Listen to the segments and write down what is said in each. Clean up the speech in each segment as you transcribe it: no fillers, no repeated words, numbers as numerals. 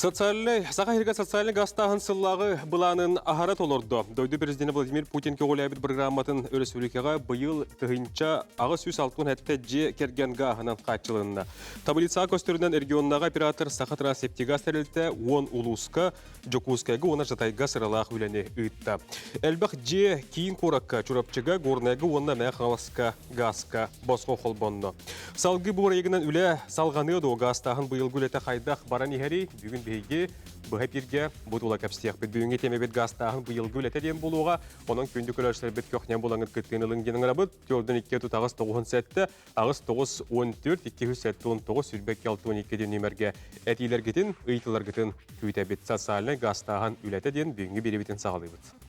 Социальнай, Саха сиргэ социальнай гаастааһын сыллааҕы былаанын аһара толордо. Дойду президенэ Владимир Путин көҕүлээбит программатын өрөспүүбүлүкэҕэ быйыл 1867 дьиэ кэргэн гааһынан хааччылынна. Таблицаҕа көстөрүнэн регионнааҕы оператор Сахатранснефтегаз тэрилтэ 10 улууска, Дьокуускайга уонна Жатайга сыралаах үлэни ыытта. Элбэх дьиэ киин куоракка, Чурапчыга, Горнайга уонна Мэҥэ Хаҥаласка гааска босхо холбонно. Салгыы бу бырайыгынан үлэ салҕаныа дуо гаастааһын быйылгы үлэтэ хайдах баран иһэрий? Бүгүн биһиги быһа эпииргэ бу тула кэпсиэхпит. Бүгүҥҥү тиэмэбит гаастааһын быйылгы үлэтэ диэн буолуоҕа. Онон күндү көрөөччүлэрбит көхньөн булаҥыт кыттыыны ылыҥ диэн ыҥырабыт. Төрдүн 2 38 97 8 9 14 279 22 62 диэн нүмергэ этиилэргитин, ыйытыыларгытын күүтэбит. Социальнай гаастааһын үлэтэ диэн бүгүҥҥү биэриибитин саҕалыыбыт.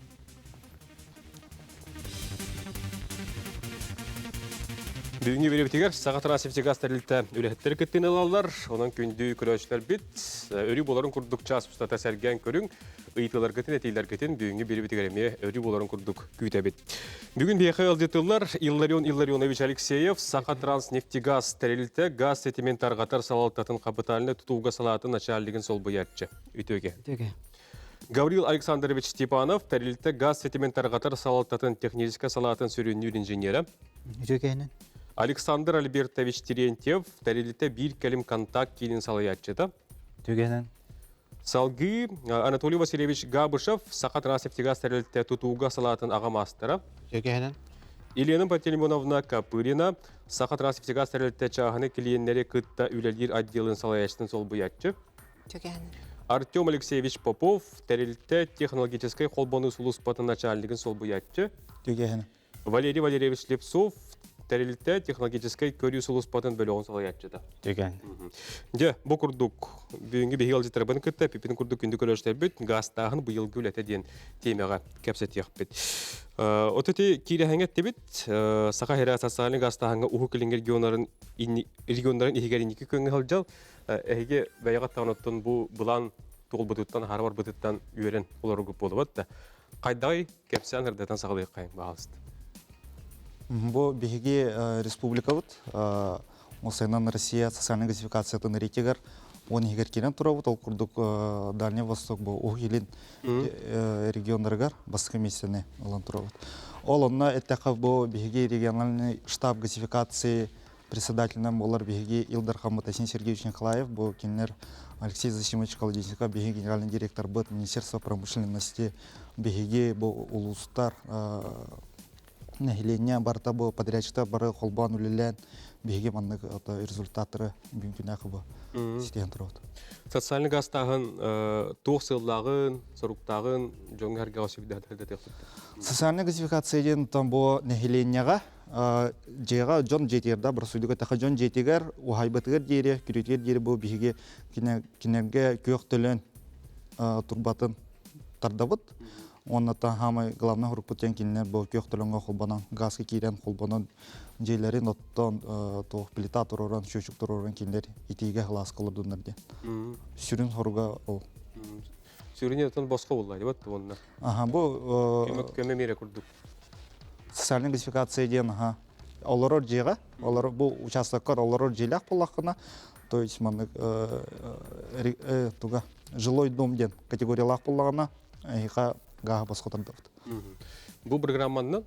Бүгүҥҥү биэриибитигэр Саха Транснефтегаз тэрилтэ үлэһиттэрэ кыттыыны ылаллар. Онон күндү көрөөччүлэрбит өрүү буоларын курдук час устата сэргээн көрүҥ, ыйытыыларгытын, этиилэргитин бүгүҥҥү биэриибитигэр эмиэ өрүү буоларын курдук күүтэбит. Бүгүн биһиэхэ ыалдьытыллар Илларион Илларионович Алексеев, Саха Транснефтегаз тэрилтэ газ ситимин тарҕатар салалтатын хапытальнай тутууга салаатын начальнигын солбуйааччы. Үтүөгэ. Үтүөгэ. Гаврил Александрович Степанов тэрилтэ газ ситимин тарҕатар салалтатын техническэй салаатын сүрүннүүр инженерэ. Үтүөкэһинэн. Александр Альбертович Терентьев тэрилтэ биир кэлим контакт киинин салайааччыта. Үтүөкэһинэн. Салгыы Анатолий Васильевич Габышев Саха Транснефтегаз тэрилтэ тутууга салаатын аҕа маастара. Үтүөкэһинэн. Елена Пантелеймоновна Копырина Саха Транснефтегаз тэрилтэ чааһынай клиеннэри кытта үлэлиир отделын салайааччытын солбуйааччы. Артем Алексеевич Попов, тэрилтэ технологическай холбонуу сулууспатын начальнигын солбуйааччы. Түгэһин. Валерий Валерьевич Слепцов, тэрилтэ технологическай көрүү сулууспатын бөлөҕүн салайааччыта. Түгэн. Дьэ, бу курдук бүгүҥҥү биһиги ыалдьыттарбын кытта Пипин курдук күндү көрөөччүлэрбит гаастааһын быйылгы үлэтэ диэн тиэмэҕэ кэпсэтиэхпит. От ити киирэһэҥҥэ эттибит, Саха сирэ социальнай гаастааһыҥҥа Уһук Илин регионнарын регионнарын иһигэр инники күөҥҥэ сылдьал. Эһиги бэйэҕит оттон бу былаан туолбутуттан, аһара барбытыттан үөрэн олороргут буолубат да. Хайдаҕый кэпсээн ырдатан саҕалыаххайын баҕалыст. Бу биһиги республикабыт Осайынан Россия социальнай газификациятын рейтигэр он иһигэр киирэн турабыт. Ол курдук Дальний Восток бу Уһук Илин регионнарыгар бастакы миэстэни ылан турабыт. Ол онно эттэххэ бу биһиги региональный штаб газификации Председателинэн буолар биһиги Ил Дархаммыт Айсен Сергеевич Николаев, бу кинилэр Алексей Засимович Колодезников биһиги генеральный директорбыт, Министерство промышленности, биһиги бу улуустар нэһилиэнньэ барыта бу подрядчиктар бары холбоон үлэлээн биһиги маннык результаттары бүгүн бу ситиһэн турабыт. Социальный гаастааһын туох сыаллааҕын, соруктааҕын дьоҥҥо сэргэҕэ сүбүдэһэ Социальная газификация диэн бу нэһилиэнньэҕэ дьиэҕэ дьон дьиэтигэр да боростуойдук эттэххэ дьон дьиэтигэр уһайбатыгар диэри күрүөтүгэр диэри бу биһиги кинилэргэ күөх төлөн турбатын тардабыт уонна хаамай главный хорукпут диэн кинилэр бу күөх төлөҥҥө холбонон газка киирэн холбонон дьиэлэрин оттон туох плита туруоран счетчик туруоран кинилэр итиигэ сылааска олордуннар диэн сүрүн хоруга ол сүрүн отон босхо буолла дебат уонна аха бу көмө миэрэ курдук Социальная газификация диэн аха олорор дьиэҕэ, олорор бу участоккар олорор дьиэлээх буоллаххына, то есть маннык туга жилой дом диэн категориялаах буоллаҕына, эһиэхэ гааһы босхо тардабыт. Бу программаннан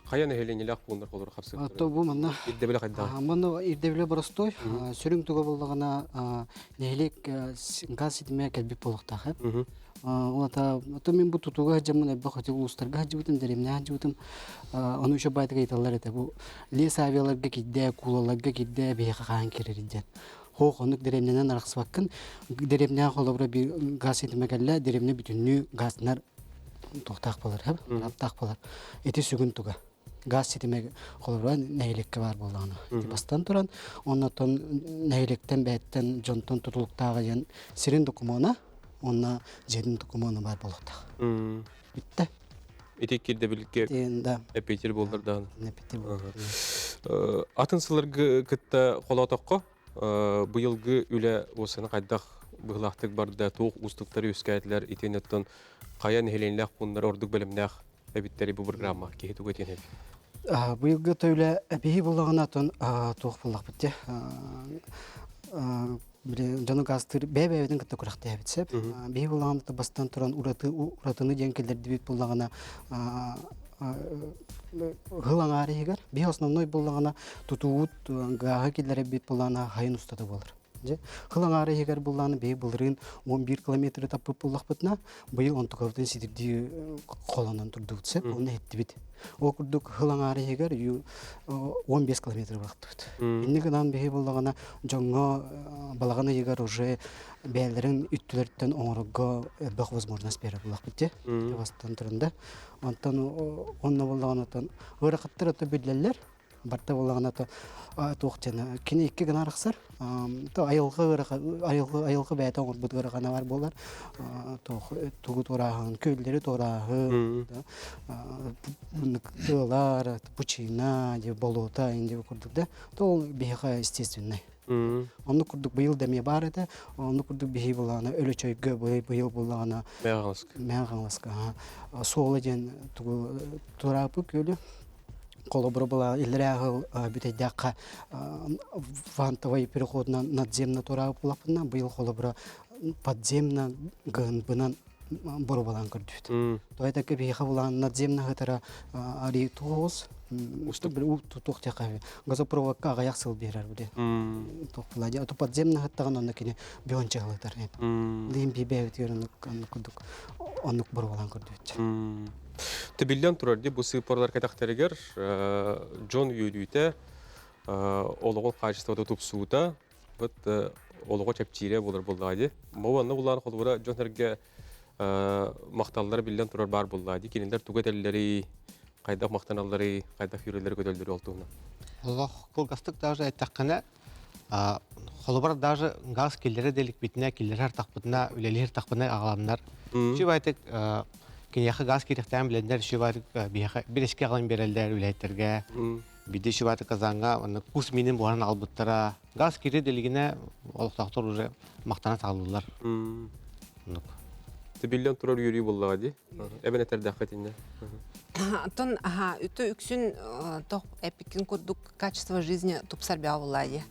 хайа нэһилиэнньэлээх пууннар холоро хапсыктар? То бу манна ирдэбилэ хайдах? Манна ирдэбилэ боростой. Сүрүн туга буоллаҕына нэһилиэк газ ситимэ кэлбит буолуохтаах. Ол ата ото мин бу тутууга сылдьаммын элбэх хоту улуустарга сылдьыбытым, дэриэбинэҕэ сылдьыбытым. Ону еще баайтык ыйыталлар этэ. Бу лес авиаларга кирдэ, куулаларга кирдэ биһиэхэ хаһан киирэр диэн. Хоох оннук дэриэбинэнэн арахсыбаккын. Дэриэбинэҕэ холобура биир газ ситимэ кэллэ, дэриэбинэ бүтүннүү газнар туохтаах буолар, аптаах буолар. Ити сүгүн туга. Газ ситимэ холобура нэһилиэккэ баар буоллаҕына. Ити бастан туран, оннотон нэһилиэктэн бэйэттэн дьонтон тутулуктааҕа диэн сирин докумуона уонна дьиэтин докумуона баар буолуохтаах. Бүттэ. Ити кирдэбилгэ Да. эппиэтир буоллар даҕаны. Эппиэтир буоллар. Атын сылларга кытта холоотоххо быйылгы үлэ уосаны хайдах быһыылаахтык барда, туох уустуктары үөскээтилэр, итиэннэ оттон хайа нэһилиэнньэлээх пууннар ордук бэлэмнээх эбиттэри бу программа киһи тугу этиэн эбит? Быйылгы үлэ биһи буллаҕына отон туох буллахпыт дьэ. Дьону гаастыыр бэйэ-бэйэбитин кытта күрэхтэһэбит сөп. Биһи буллаҕына бастан туран ураты уратыны диэн киллэрдибит буллаҕына ыһыл аҥаар иһигэр биһи основной буллаҕына тутуубут гааһы киллэрэрбит буллаҕына хайын устата буолар. Дьэ, хыл аҥаар иһигэр буллаҕына биһи былырыын 11 километры таппыт буллахпытына быйыл онтукабытын ситирдии холонон турдубут сөп, онно иһиттибит. Ол курдук хыл аҥаар иһигэр 15 километр бырахтыбыт. Инни гынан биһи буллаҕына дьоҥҥо балаҕан ыйыгар уже бэйэлэрин үттүлэриттэн оҥорорго элбэх возможность биэрэр буллахпыт дии. Бастан туран да. Онтон онно буллаҕына оттон ыарахаттар ото биллэллэр. Барта буоллаҕына то туох диэн кини икки гына арахсар. То айылҕа ыараха айылҕа айылҕа бэйэтэ оҥорбут ыарахана бар буолар. Туох тугу туорааһын, күөллэри туорааһын, тыалар, пучина, болота инди курдук да. То ол биһиэхэ естественный. Оннук курдук быйыл да эмиэ баар этэ. Оннук курдук биһи буллаҕына Өлөчөйгө быйыл буллаҕына Мэҥэ Хаҥаласка суола диэн тугу туораапы күөлү холобура была иллэрээ сыл бүтэйдээххэ вантовай переходунан надземно туораабыт булаппына быйыл холобура подземно гынбынан боробалаан көрдүбүт. То это биһиэхэ булаан надземно хытара ари туоҕус туох диэхэ газопроводка аҕыйах сыл биэрэр били туох була дии ото подземно хыттаҕын онно кини бион чыһылытар лиин бибээбитигэр оннук курдук оннук боробалаан көрдүбүт. Биллэн турар дии бу сыыппаралар кэтэхтэригэр дьон үөрүүтэ, олоҕун хаачыстыбата тупсуута, вот олоҕо чэпчиирэ буолар буоллаҕа дии. Бу манна булаан холобура дьон сэргэ махталлара биллэн турар баар буоллаҕа дии. Кинилэр тугу этэллэрий, хайдах махтаналларый, хайдах үөрэллэри көтөллөрүй ол туһунан. Олох кылгастык даже эттэххинэ, холобура даже газ киллэрэ да иликпитинэ, киллэрэр тахпытына, үлэлиир тахпытына аҕаланнар. Үчүгэй киниэхэ газ киириэхтээн билэннэр үчүгэй биһиэхэ бирэскэ аҕалан биэрэллэр үлэһиттэргэ. Биирдэ үчүгэй Казаҥҥа онно кус миинин буһаран аҕалбыттара. Газ киирэ да илигинэ олохтоохтор уже махтана саҕалыыллар. Оннук. Биллэн турар үөрүү буоллаҕа дии. Эбэн этэрдэххэ итиннэ. Оттон аха үтө үксүн тох эпикин курдук качество жизни тупсар бөҕө буоллаа дии.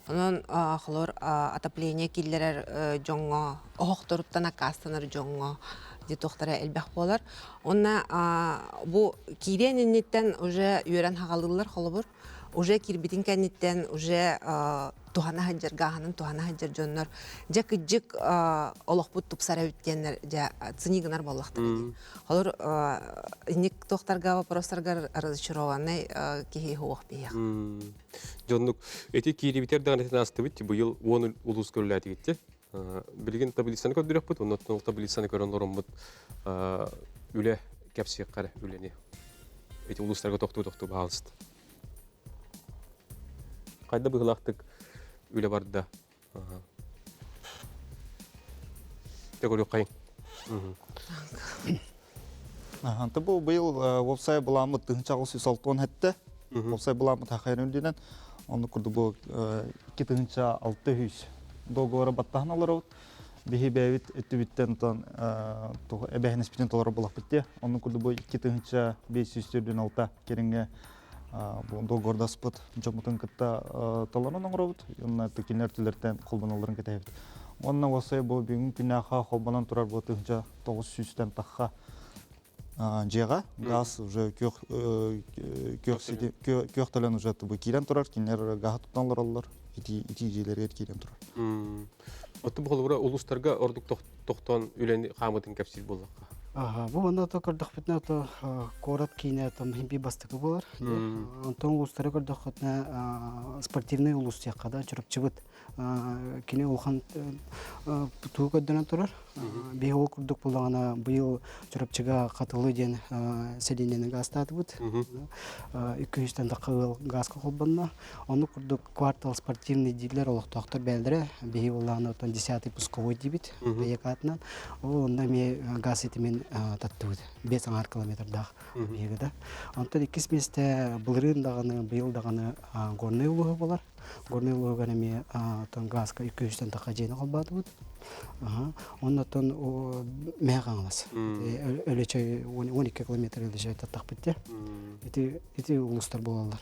Онон холор отопление киллэрэр дьоҥҥо, оһохторуттан аккаастанар дьоҥҥо дии туохтара элбэх буолар. Онна бу киириэн инниттэн уже үөрэн хаҕалыыллар холобур. Уже киирбитин кэнниттэн уже туһана сылдьар гааһынан туһана сылдьар дьоннор дьэ кыдьык олохпут тупсар эбит диэннэр дьэ цени гынар буоллахтара дии. Холор инник туохтарга вопростаргар разочарованный киһи суох биһиэх. Дьоннук эти киирибитер даҕаны этин астыбыт быйыл 10 улуус көрүлээтигитти. Билигин таблицаны көрдөрүөхпүт, оннуттан ол таблицаны көрөн олороммут үлэ кэпсиэххэ үлэни. Эти улуустарга тохтуу-тохтуу баһаалыста. Хайда быһыылаахтык үлэ барда? Төгүрүк Anta бу быйыл уопсай буламмыт 1967 уопсай буламмыт хахайын үрдүнэн онну курдук бу 2600 договора баттаһан олоробут. Биһи бэйэбит өттүбүттэн тон эбэһинэспитин толорор булахпыт дии. Онну курдук бу 2546 кэриҥэ бу договордаспыт дьоммутун кытта толорон оҥоробут. Онно кинилэр түлэртэн холбонулларын кэтэһэбит. Уонна уопсай бу бүгүн күннээхэ холбонон турар бу 1900-тэн тахха дьиэҕэ газ уже күөх күөх күөх төлөн уже бу киирэн турар кинилэр гаһы туттан олороллор итии итии дьиэлэригэр киирэн турар. Оттон холобура улуустарга ордук тохтоон үлэни хаамытын кэпсиир буоллахха. Ага, бу манна то көрдөхпүтүнэ то куорат киинэ там химпи бастакы буолар. Онтон улуустары көрдөххүтүнэ спортивный улуус диэххэ да Чурапчыбыт кини улахан туу көрдөрөн турар. Биһи ол курдук буллаҕына быйыл Чурапчыга Хатылы диэн сэлиэнньэни гаастаатыбыт. Икки тахха ыал гааска холбонно. Оннук курдук квартал спортивный дииллэр олохтоохтор бээлэрэ. Биһи буллаҕына оттон десятый пусковой диибит бэйэк аатынан. Ол онно эмиэ газ ситимин таттыбыт. 5,5 километрдаах биһиги да. Онтон иккис миэстэ былырыын даҕаны, быйыл даҕаны Горнай улууһа буолар. Горнай улууһугар эмиэ оттон гааска 200-тэн тахха дьиэни холбоотубут. Оннуттан Мэһэ Хаҥалас. Өлөчөй 12 километр Өлөчөй таттахпыт дии. Ити ити улуустар буолаллар.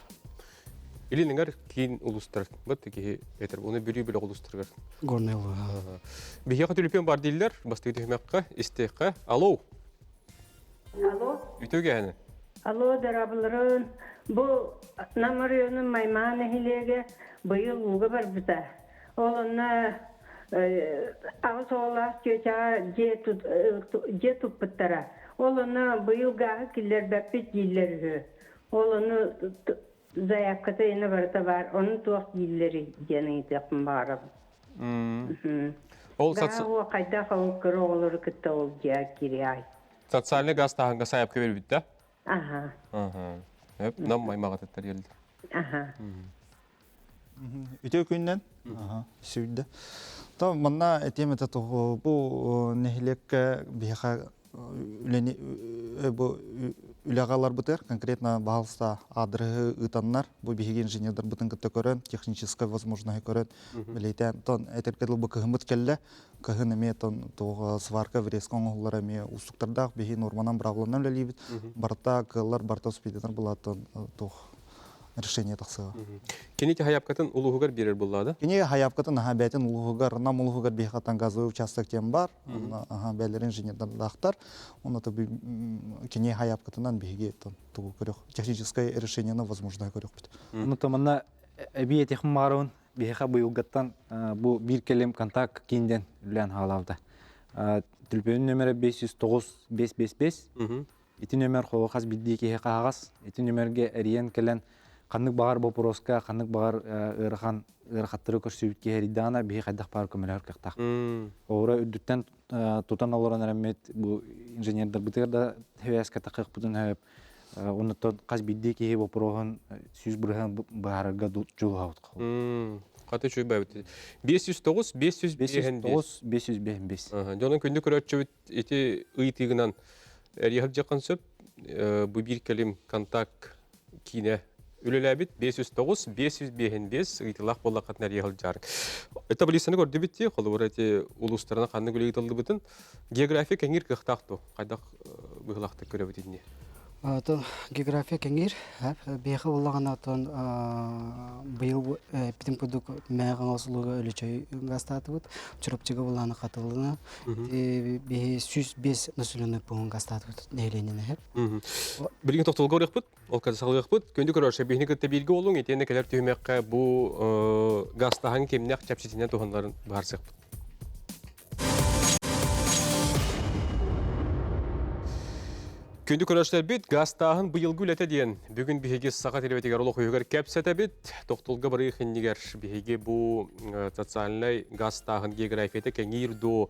Илин эҥэр киин улуустар бат киһи этэр. Оны бүрүү бөлөх улуустарыгар. Горнай улууһа. Биһиэхэ түлүпүөн бар дииллэр. Бастакы түһүмэххэ истиэххэ. Алло. Алло. Үтүө кээһини. Алло, дорооболорун. Бу Нам оройуонун Маймаҕа нэһилиэгэ быйыл ууга барбыта. Ол онно аҕыс оҕолоох тетяҕа дьиэ туппуттара. Ол онно быйыл гааһы киллэрбэппит дииллэр үһү. Ол ону заявката инэ барыта баар. Ону туох дииллэрий диэн ыйытыахпын баҕарабын. Ол Гааһы хайдах ол кыра оҕолору кытта ол дьиэ кириай. Социальный газ таһынга сайапка бербит да? Аха. Аха. Нам аймаҕатыттар келди. Аха. Үтүө күннэн сүүйдэ. То манна этиэм этэ бу нэһилиэккэ биһиэхэ үлэни бу үлэҕэ ыларбытыгар конкретно баһалыста аадырыһы ыытаннар бу биһиги инженердарбытын кытта көрөн техническай возможноһы көрөн билейтэн тон этэргэ дылы бу кыһыммыт кэллэ кыһын эмиэ тон туох сварка врезка оҥоһуллара эмиэ уустуктардаах биһи норманан быраабыланан үлэлиибит барыта кыаллар барыта успейданар булааттан туох решение тахсыаҕа. Кини хайапкатын улууһугар биэрэр буллаада? Кини хайапкатын аха бэйтин улууһугар, Нам улууһугар биһиэхэ газовый участок диэн бар. Аха бээлэр инженердардаахтар. Онно кини хайапкатынан биһиги тугу көрөх техническое решениены возможно көрөхпүт. Ону манна эбии этихим маарабын биһиэхэ быйылгаттан бу биир кэлим контакт киинден үлээн хаалаабыта. Түлпүөн нөмерэ 509 555 Ити нөмер хас биирдии киһи хаһаҕас. Ити нөмергэ эрийэн кэлэн ханнык баҕар боппуруоска, ханнык баҕар ыарахан ыарахаттары көрсүбүт киһи эрийдэҕинэ биһи хайдах баар көмөлөһөр кыахтаах. Оҕура үрдүттэн тутан олорон эрэммит бу инженердарбытыгар да хевээскэ тахыахпытын сөп. Оннуттан хас биирдии киһи боппуруоһун 100% быһаарарга дьулуһабыт. Хаты үчүгэй бэбит. 509 505 509 505. Дьонун күндү көрөөччүбүт ити ыйытыыгынан эрийэ сылдьыаххын сөп. Бу биир кэлим контакт киинэ үлэлээбит 509 555 ыйытыылаах буоллаххытына эрийэ сылдьаарыҥ. Таблицаны көрдүбүт дии, холобура ити улуустарынан ханнык үлэ ыытыллыбытын. География кэҥиир кыахтаах дуо? Хайдах быһыылаахтык көрөбүт итини? Отон география кэҥиир. Биһиэхэ буоллаҕына отон быйыл эппитим курдук Мэҕэ Ослуга Өлөчөй гастаатыбыт. Чурапчыга булааны хатылына. Биһи 105 населенный пункт гастаатыбыт нэһилиэнньэни хэп. Билигин тохтолго барыахпыт, ол кэннэ салгыахпыт. Күндү көрөөччү, биһини кытта бииргэ олуҥ, итиэннэ кэлэр түһүмэххэ бу гастаһан кимнээх чэпчэтинэн туһанарын быһаарсыахпыт. Күндү көрөөччүлэрбит, газтааһын быйылгы үлэтэ диэн бүгүн биһиги Саха телевизорыгар олох үһүгэр кэпсэтэбит. Тохтолго барыах иннигэр биһиги бу социальнай газтааһын географията кэҥиир дуо,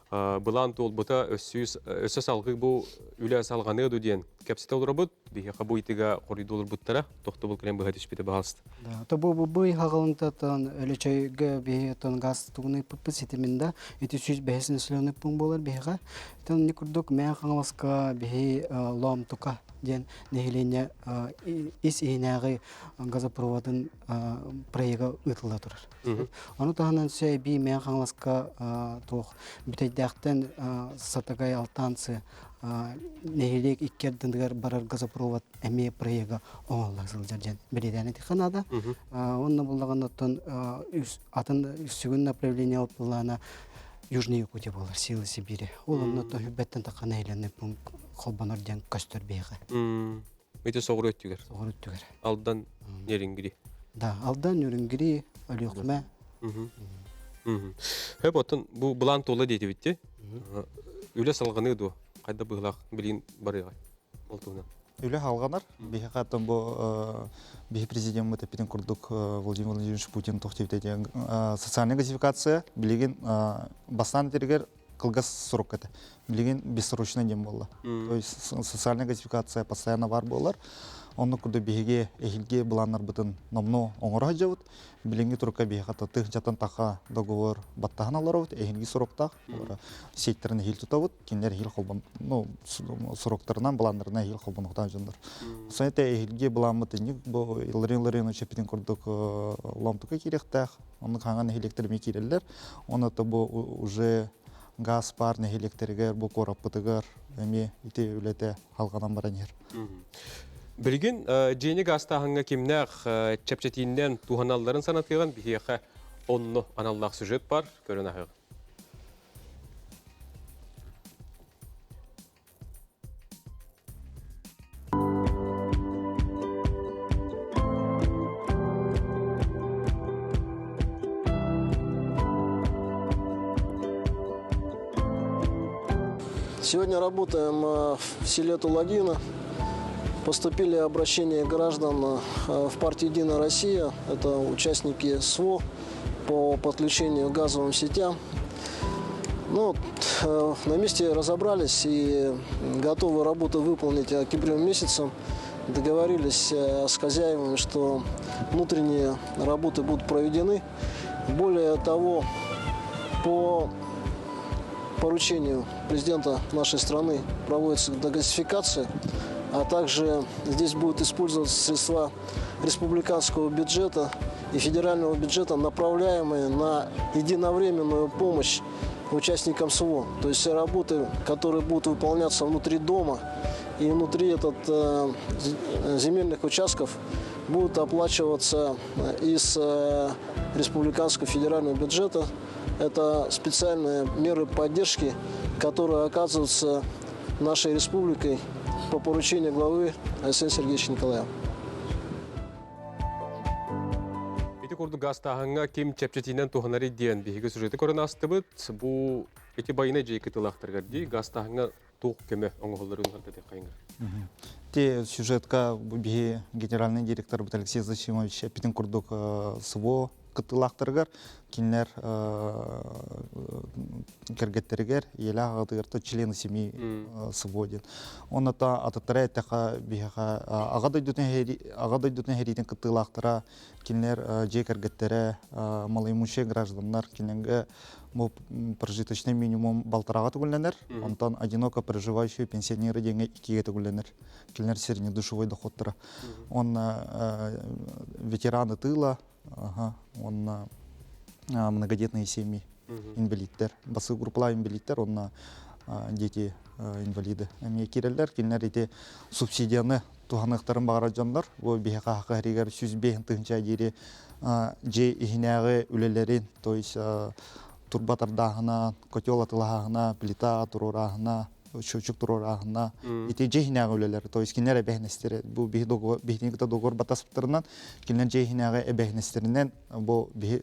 былаан туолбута өссө салгыы бу үлэ салҕаныа дуо диэн кэпсэтэ олоробут. Биһиэхэ бу ыйытыга хоруйдуу олорбуттара, тохтобул кэлэн быһа түспүтэ баһаалыста. Да, бу бу бу хаҕылынтатан Өлөчөйгө биһи тон газ тугуну ыппыппыт ситимин да ити 105 населенный пункт буолар биһиэхэ. Итон не курдук Мээн Хаҥаласка биһи Лоомтука диэн нэһилиэнньэ ис иһинээҕи газопроводын проега ыытылла турар. Ону таһынан сө эбии Мээн Хаҥаласка туох Бүтэйдээхтэн Сатагай Алтанцы нэһилиэк икки ардыныгар барар газопровод эмиэ проега оҥоһулла сылдьар диэн бэлиэтээн этиэххэ наада. Онно буллаҕына оттон атын сүгүн направление былаана Южная Якутия буолар, силы Сибири. Ол онно хүббэттэн тахха нэһилиэннэй пункт холбонор диэн көстөр биһиэхэ. Ити соҕуруу өттүгэр. Соҕуруу өттүгэр. Алдан, Нерюнгри. Да, Алдан, Нерюнгри, Өлүөхүмэ. Хөп, оттон бу былаан туола диэтибит ти. Үлэ салҕаныы дуо? Хайда быһылаах билин барыаҕай? Ол туһунан. Үлэ халҕанар. Биһиэхэ оттон бу биһи президеммит эппитин курдук Владимир Владимирович Путин туох диэбитэ диэн социальная газификация билигин бастаан этэригэр кылгас срок этэ. Билигин бессрочный диэн буолла. То есть социальная газификация постоянно бар буолар. Оннук курдук биһиги эһилги былааннарбытын номнуо оҥоро сылдьабыт. Билиҥҥи турукка биһиэхэ тыһыынчаттан таха договор баттаһан олоробут, эһилги сроктаах. Сеттерин эһиил тутабыт, кинилэр эһиил холбон, ну, сроктарынан, былааннарынан эһиил холбонуохтаах дьоннор. Сонете эһилги былааммыт инник бу Ларин Ларинович эппитин курдук ломтука киириэхтээх. Оннук хаҥан нэһилиэктэр эмиэ киирэллэр. Онно бу уже газ паар нэһилиэктэригэр, бу куораппытыгар эмиэ ити үлэтэ халҕанан баран иһэр. Билигин дьиэни гаастааһыҥҥа кимнээх чэпчэтииннэн туһаналларын санатыаҕын биһиэхэ онно аналлаах сюжет бар, көрөн аһыаҕын. Сегодня работаем в селе Тулагино. Поступили обращения граждан в партию «Единая Россия». Это участники СВО по подключению к газовым сетям. Ну, на месте разобрались и готовы работу выполнить октябрем месяцем. Договорились с хозяевами, что внутренние работы будут проведены. Более того, по поручению президента нашей страны проводится догазификация, а также здесь будут использоваться средства республиканского бюджета и федерального бюджета, направляемые на единовременную помощь участникам СВО. То есть работы, которые будут выполняться внутри дома и внутри этот, земельных участков, будут оплачиваться из республиканского федерального бюджета. Это специальные меры поддержки, которые оказываются нашей республикой по поручению главы Айсена Сергеевича Николаева. Ити курдук гаастааһыҥҥа ким чэпчэтиинэн туһанарый диэн биһиги сюжеты көрөн аастыбыт. Бу ити байына дьиэ кытылаахтарыгар дии гаастааһыҥҥа туох көмө оҥоһулларын хантатыаххайыҥар. Те сюжетка биһи генеральный директор Алексей Зачимович эппитин курдук СВО кыттыылаахтарыгар кинилэр кэргэттэригэр ийэлээх аҕатыгар члены семьи СВО диэн. Онно атыттара эттэхэ биһиэхэ аҕа дойдутун аҕа дойдутун сэриитин кыттыылаахтара кинилэр дьиэ кэргэттэрэ малоимущие гражданнар кинилэргэ бу прожиточный минимум балтараҕа төгүллэнэр, онтон одиноко проживающие пенсионеры диэҥҥэ иккигэ төгүллэнэр. Кинилэр среднедушевой доходтара. Онно ветераны тыла, онно многодетные семьи, инвалидтер, басы группалаа инвалидтер, онно дети инвалиды эмиэ киирэллэр. Кинилэр ити субсидияны туһаныахтарын баҕарар дьоннор бу биһиэхэ хаһарыгар 105 тыһыынча диэри дьиэ иһинээҕи үлэлэрин, то есть турба тардааһына, котел атылаһааһына, плита туруорааһына, счетчик туруорааһына, ити дьиэ иһинээҕи үлэлэр, то есть кинилэр эбээһинэстэрэ бу биһи договор биһини кытта договор батаспыттарынан кинилэр дьиэ иһинээҕи эбээһинэстэринэн бу биһи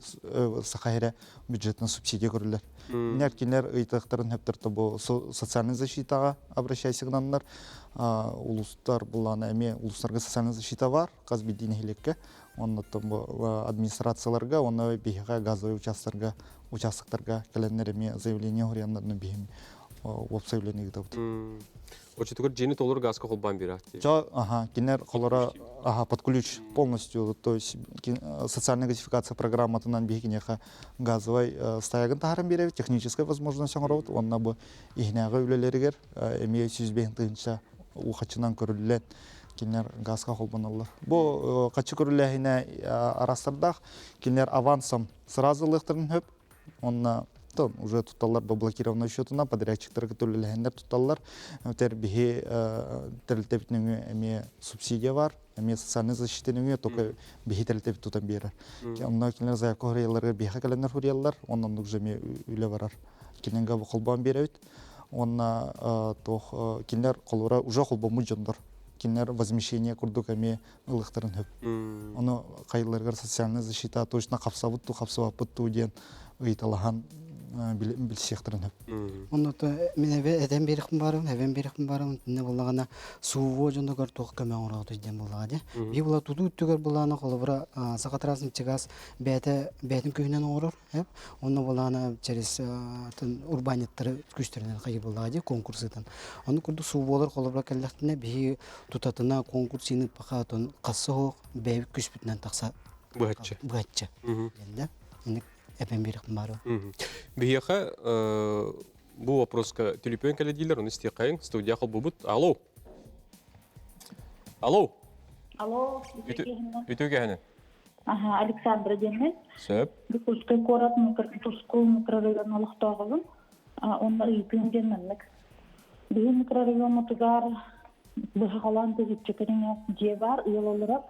Саха сирэ бюджетынан субсидия көрүллэр. Кинилэр кинилэр ыйытыктарын хөптөртө бу социальная защитаҕа обращайся гынаннар улуустар буллаана эмиэ улуустарга социальная защита бар хас биирдии нэһилиэккэ оннуттан бу администрацияларга уонна биһиэхэ газовый участоктарга участоктарга кэлэннэр эмиэ заявление хуруйаннарына биһим уопсай үлэни ыытабыт. Оччотугар дьиэни толору газка холбоон биэрэр. Чо, ага, кинилэр холоро ага, под ключ полностью, то есть социальная газификация программатынан биһи киниэхэ газовай стоягын таһааран биэрэбит, техническая возможность оҥоробут, уонна бу иһинээҕи үлэлэригэр эмиэ 105 тыһыынча уухаччынан көрүллэн кинилэр газка холбонуллар. Бу хаччы көрүлээһинэ араастардаах, кинилэр авансом сразу ылыахтарын сөп, Онно уже тутталлар бу блокированный счетунан подрядчиктарга төлөлөһөннөр тутталлар. Тер биһи тэрилтэбит нөҥүө эмиэ субсидия бар, эмиэ социальный защита нөҥүө только биһи тэрилтэбит тутан биэрэр. Онно кинилэр заявка хуруйалларыгар биһиэхэ кэлэннэр хуруйаллар, онон оннук же эмиэ үлэ барар. Кинилэргэ бу холбоон биэрэбит. Уонна туох кинилэр холура уже холбоммут дьоннор. Кинилэр возмещение курдук эмиэ ылыахтарын сөп. Ону хайыларыгар социальная защита точно хапсабыт туу, хапсыбаппыт туу диэн ыйыталаһан билсиэхтэрин сөп. Онно мин эбэ этэн биэрэхпин баарым, эбэн биэрэхпин баарым, иннэ буоллаҕына сууво дьонугар туох көмө оҥороотуй диэн буоллаҕа дии. Биир була тутуу өттүгэр булаана холобура Сахатраас Нчегаз бэйэтэ бэйэтин күүһүнэн оҥорор, Онно буолаана через урбаанньыттары күүстэринэн хайыы буоллаҕа дии конкурс ыытан. Ону курдук суу буолар холобура кэллэхтинэ биһи тутатына конкурс ыыппаха отон хасса оһох бэйэбит күүспүтүнэн тахса быһаччы. Быһаччы. Диэн Инник эпэн биэрэхпин баарым. Биһиэхэ бу вопроска түлүпүөн кэлэ дииллэр, ону истиэххэйиҥ. Студия холбубут. Алло. Алло. Алло. Үтүө кэһэнин. Аха, Александра диэммин. Сөп. Дьокуускай куорат Тускул микрорайон олохтооҕобун. Онно ыйытыым диэн маннык. Биһи микрорайоммутугар Быһа холоон тыһыынча кэриҥэ дьиэ баар, ыал олорор.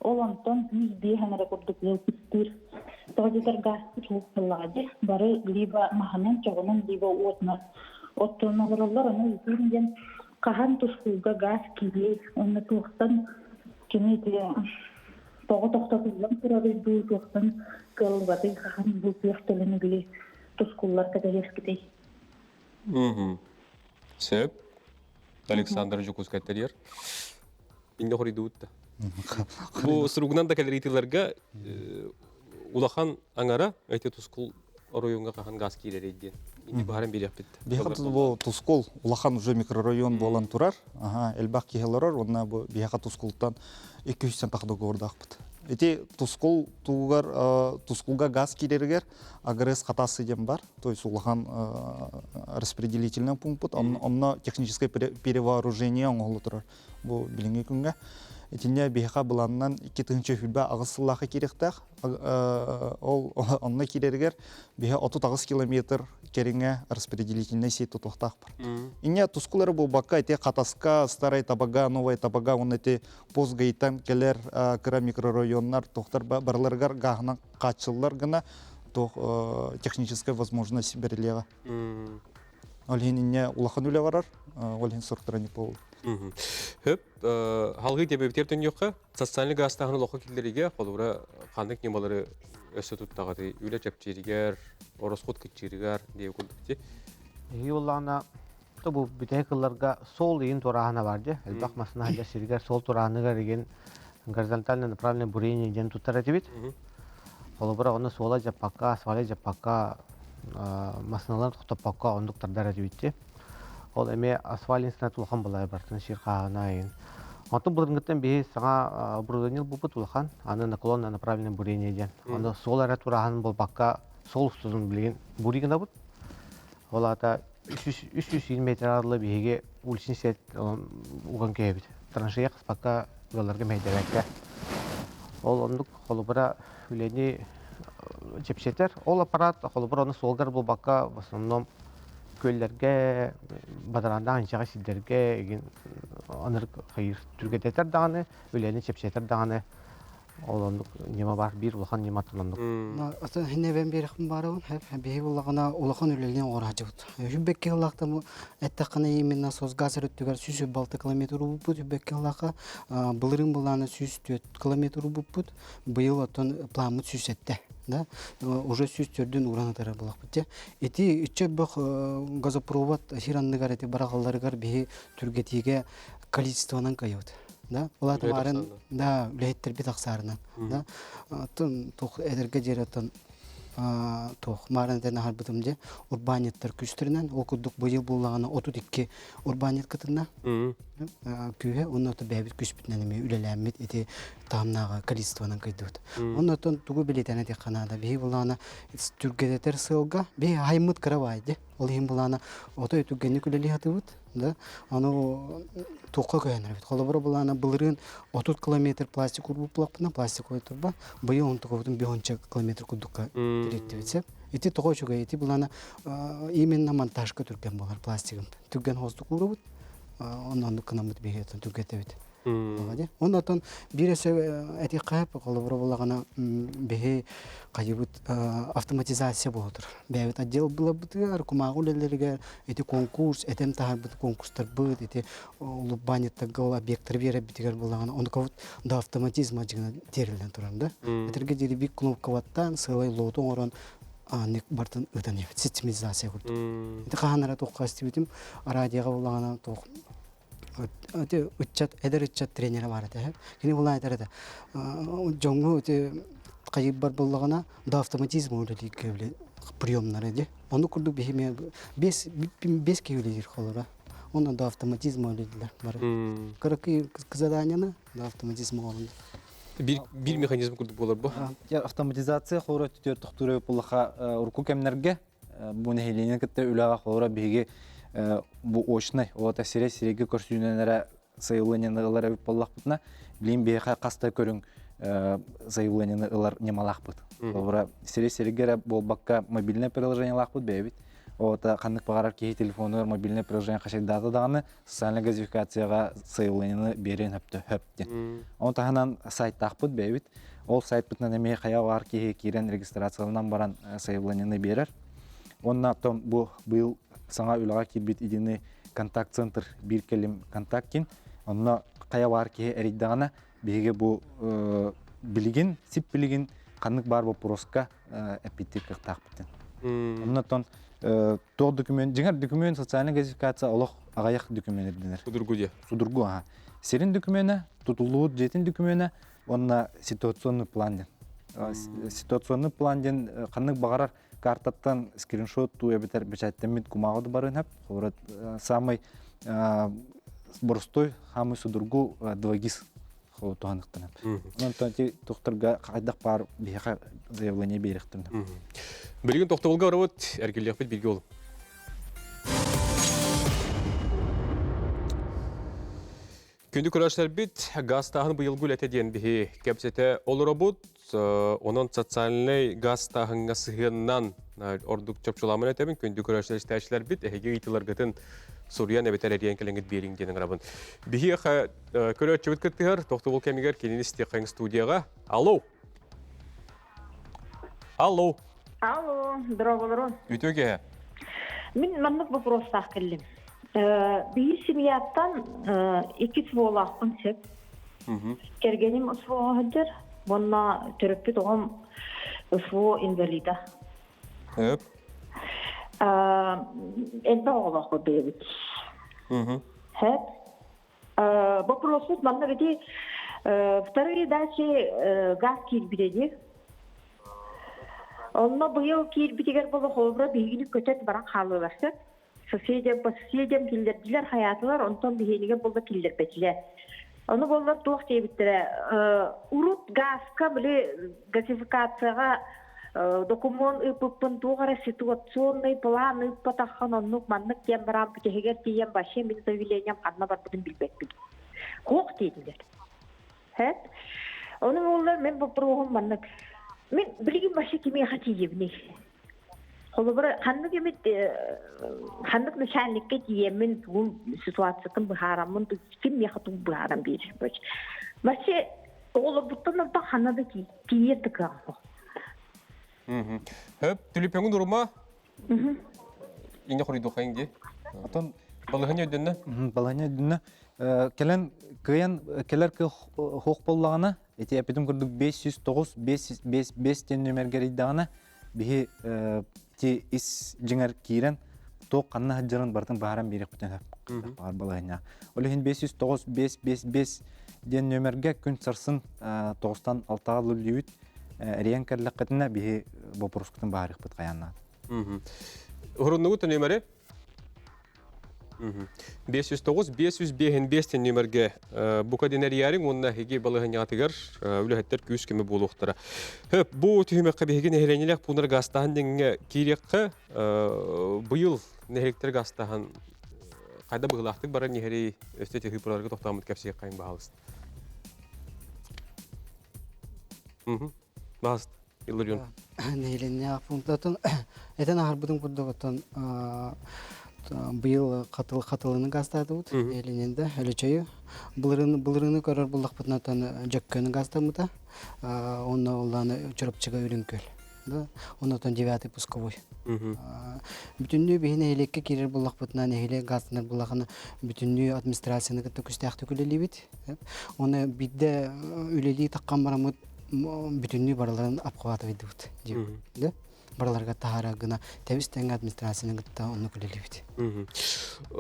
Ол онтон 105 эрэ курдук ыал кыстыыр. Тоҕо диэтэр гааспыт суох буоллаҕа дии. Бары либо маһынан, чоҕунан, либо уотунан оттон олороллор. Ону ыытыым диэн хаһан тускулга гаас киириэй уонна туохтан кини ити тоҕо тохтотуллан турарый дуу, туохтан кыаллыбатый, хаһан бу күөх төлөнү били тускуллар кэтэһиэхпитий? Сөп. Александр Дьокуускай тэрийэр. Инне хоруйдубут да. Бу суругунан да кэлэр ыйытыыларга улахан аҥара эти тускул оройуоҥҥа хаһан газ киирэрий диэн инни баһаран биэриэхпит. Биһиэхэ бу Тускул улахан уже микрорайон буолан турар. Аха, элбэх киһи олорор. Уонна бу биһиэхэ Тускултан 200 тахса договордаахпыт. Ити Тускул тугугар Тускулга газ киирэригэр АГРС хатасы диэн бар. То есть улахан распределительный пункт. Онно техническое перевооружение оҥоһулла турар. Бу билиҥҥи күҥҥэ. Итиннэ биһиэхэ былаанынан 2028 сыллаахха киириэхтээх. Ол онно киирэригэр биһи 38 километр кэриҥэ распределительнай сеть тутуохтаах бар. Инньэ тускул эрэ буолбакка ити Хатаска, Старай Табага, Новая Табага уонна ити Постгайтан кэлэр кыра микрорайоннар тохтор барыларыгар гааһынан хааччыллар гына туох техническая возможность бэрилиэҕэ. Ол иһин инньэ улахан үлэ барар, ол иһин сорохторо не буолла. Хөп, халгыы диэбэбитигэр төннүөххэ, социальный гаастааһын олоххо киллэриигэ, холобура, ханнык ньымалары өссө туттаҕытый? Үлэ чэпчииригэр, ороскуот кыччыырыгар диэби курдук ти. Эһиги буоллаҕына, бу бүтэһик кылларга суол иин турааһына бар дьэ. Элбэх массыына сылдьар сиригэр суол турааһыныгар игин горизонтально направленное бурение диэн туттар этибит. Холобура, онно суола дьаппакка, асфальы дьаппакка, массыыналарын тохтоппокко оннук тардар этибит Ол эмиэ асфальт институт улахан балай бартын сир хааһына айын. Онтон былыргыттан биһи саҥа оборудование ылбыппыт улахан, аны наклонно направленное бурение диэн. Аны суол эрэ турааһын буолбакка, суол устутун билигин бурий гынабыт. Ол аата 320 метр арылы биһиги уличный сет уган кэһэбит. Траншея хаспакка ыалларга мэһэйдэбэккэ. Ол оннук холобура үлэни чэпчэтэр. Ол аппарат холобура ону суолгар буолбакка в основном күөллэргэ, бадараандаах инчэҕэй сирдэргэ игин анырык хайыыр түргэтэтэр даҕаны, үлэни чэпчэтэр даҕаны ол оннук ньыма баар, биир улахан ньыма оннук. Атын хиннэбэн биэрэхпин баарабын, биһи буллаҕына улахан үлэлиэн оҥорааччыбыт. Үбэкки ыллаахтан эттэххинэ именно Сосгаз өрүттүгэр 106 километр убуппут, үбэкки ыллаахха былырыын былаана 104 километр убуппут, быйыл оттон пламмыт 107 да уже 104-дүн уран ытара булахпыт дьэ. Ити үччэ бөх газопровод сир анныгар эти бараҕалларыгар биһи түргэтиигэ количествонан кыайабыт. Да, ол атымарын да үлэһиттэрбит ахсаарынан да оттон туох эдэргэ диэри оттон туох маарын этэн аһарбытым дьэ урбаанньыттар күүстэринэн ол курдук быйыл буоллаҕына 32 урбаанньыт кытынна күүһэ онно бэйэбит күүспүтүнэн эмиэ үлэлээммит ити таһымнааҕы количествонан кыйдыбыт. Оннотон тугу билитэн этиэххэ наада биһи булаана түргэтэтэр сыалга биһи хаймыт кыра баайды ол иһин булаана отой түргэнник үлэлии сатыыбыт да аны туохха көһөнөрбүт холобура булаана былырыын 30 километр пластик урбут булахпына пластиковый турба быйыл онтукабытын 5 километр курдукка тириэттибит сеп ити тоҕо үчүгэй ити булаана именно монтажка түргэн буолар пластигым түргэн хоостук уурабыт онно оннук гынаммыт биһиги түргэтэбит Оннотон биир өсө этиэххэ холобура булаҕына биһи хайыбыт автоматизация буолар. Бэйэбит отдел булабытыгар, кумааҕы үлэлэригэр ити конкурс, этем таһарбыт конкурстарбыт, ити улуббаанньыттарга ол объекттары биэрэрбитигэр булаҕына онукабыт до автоматизма дьиҥэ тиэриллэн турар да. Этэргэ диэри биир кнопкабаттан сыалай лоту оҥорон ааннык бартын ыытан иһэбит систематизация курдук. Ити хаһан эрэ туохха истибитим радиоҕа булаҕына туох ити ыччат эдэр ыччат тренерэ баар этэ. Кини булаан этэр этэ дьоҥҥо ити хайыырбар буоллаҕына до автоматизма үлэлииргэ приемнары ди. Ону курдук биһи бес киһи үлэлиир холоро. Онно до автоматизма үлэлииллэр бары. Кыракый заданиены до автоматизма оҥорунна. Биир механизм курдук буолар бу. Автоматизация хоро түтөр тохтуура буллаха урукку кэмнэргэ бу нэһилиэнньэни кытта үлэҕэ холоро биһиги бу очнай ота сирэй сирэйгэ көрсүүнэн эрэ заявлениены ылар эбит буоллахпытына билигин биһиэхэ хас да көрүҥ заявлениены ылар ньымалаахпыт. Холобура сирэй сиргэ эрэ буолбакка мобильное приложениелаахпыт бэйэбит. Ота ханнык баҕарар киһи телефонугар мобильное приложение хачайдаата даҕаны социальнай газификацияҕа заявлениены биэриэн хөптө хөп диэн. Оны таһынан сайтаахпыт бэйэбит. Ол сайтпытынан эмиэ хайа баар киһи киирэн регистрацияланан баран заявлениены биэрэр. Уонна оттон бу быйыл саҥа үлэҕэ киирбит единый контакт-центр биир кэлим контакт кин. Онно хайа баар киһи эрийдэҕинэ биһиги бу билигин, сип билигин ханнык баар боппуруоска эппиттиир кыахтаахпытын. Оннотон туох документ, дьиҥэр документ социальная газификация олох аҕыйах документ ирдэнэр. Судургу дьэ. Судургу, аха. Сирин докумена, тутуллубут дьиэтин докумена уонна ситуационный план диэн. Ситуационный план диэн ханнык баҕарар картаттан скриншот туу эбэтэр бэчээттэммит кумааҕы да барыан сөп. Холобура, самый боростуой, самый судургу 2GIS туһаныктанап. Онтон ити тухтарга хайдах баар биһиэхэ заявление биэриэхтэрин. Билигин тохтобулга барабыт, эргиллиэхпит бииргэ ол. Күндү көрөөччүлэрбит, газтааһын быйылгы үлэтэ диэн биһи кэпсэтэ олоробут. Онон социальнай газтааһыҥҥа сыһыаннан ордук чопчуламын этэбин. Күндү көрөөччүлэр истээччилэрбит, эһиги ыйытыыларгытын суруйан эбэтэр эрийэн кэлэҥҥит биэриҥ диэн ыҥырабын. Биһиэхэ көрөөччүбүт кыттыһар, тохтобул кэмигэр кинини истиэххэҥ студияҕа. Алло! Алло! Алло, здорово, Үтүө киэһэ. Мин маннык вопростаах кэллим. Биир семьяттан икки СВОлаахпын сөп. Кэргэним СВО сылдьар, уонна төрөппүт оҕом СВО инвалида. Сөп. Элбэх оҕолоохпут бэйэбит. Сөп. Вопросут манна веди вторые дачи газ киирбитэ дии. Онно быйыл киирбитигэр буолла холобура биһигини көтөн баран хааллылар сөп. Соседям по соседям киллэрдилэр хайаатылар, онтон биһиэнигэр буолла киллэрбэтилэр. Ону буоллар туох диэбиттэрэ, урут газка били газификацияҕа докумуон ыыппыппын туох эрэ ситуационный план ыыппатаххын оннук маннык диэн баран бүтэһигэр тиийэн вообще мин заявлением ханна барбытын билбэппин. Хуох диэтилэр. Хэт? Ону буоллар мен боппуруоһум маннык. Мин билигин вообще кимиэхэ тиийэбиний? Холобура, ханнык эмит ханнык начальникка тиийэммин тугун ситуациятын быһаараммын ким миэхэ тугу быһааран биэрэр. Вообще оҕолорбуттан ордук ханна да тиийэр да кыаҕым суох. Хөп, түлүпөҥүн урума. Иҥэ хоруйдуохайын дии. Отон балыһыня өйдөннө? Балыһыня өйдөннө. Кэлэн кыайан кэлэр кыах хуох боллаҕына, ити эпитим курдук 509 5 5 диэн нүмергэ эрийдэҕинэ, биһи ити ис дьиҥэр киирэн туох ханна сылдьарын барытын баһаран биэриэхпитин сөп баар балаһыанньа. Ол иһин 509 555 диэн нүөмэргэ күн сарсын тоҕустан алтаҕа үллүүбүт эрийэн кэллэххитинэ биһи боппуруоскутун баһарыахпыт хайааннаат. Уһуруннугут нүөмэри 509 505 5 нүөмэргэ бука динэрийээриҥ уонна эһиги балаһыанньаҕытыгар үлэһиттэр күүс-көмө буолуохтара. Хөп, бу түһүмэххэ биһиги нэһилиэнньэлээх пууннар гаастааһын диэҥҥэ киириэххэ быйыл нэһилиэктэр гаастааһын хайда быһыылаахтык баран иһэрий өстө тыһыыппыраларга тохтооммут кэпсиэххэйин баһаалыста. Баһаалыста. Илларион. Нэһилиэнньээх пунктатын этэн аһарбытым курдук оттон быйыл хатыл хатылыны гаастаатыбыт нэһилиэнньэнде Өлөчөйү былырыны былырыны көрөр буллахпытына Дьөккөнү гаастаммыта онно улааны Чурапчыга Үрүҥ Күөл да оннотон девятый пусковой бүтүннүү биһи нэһилиэккэ киирэр буллахпытына нэһилиэк гастанар буллахына бүтүннүү администрацияны кытта күстээхтик үлэлиибит оны биирдэ үлэлии таххан бараммыт бүтүннүү барыларын обхватывайдыбыт да барыларга таһара гына тэбис тэҥ администрацияны кытта оннук үлэлиибит.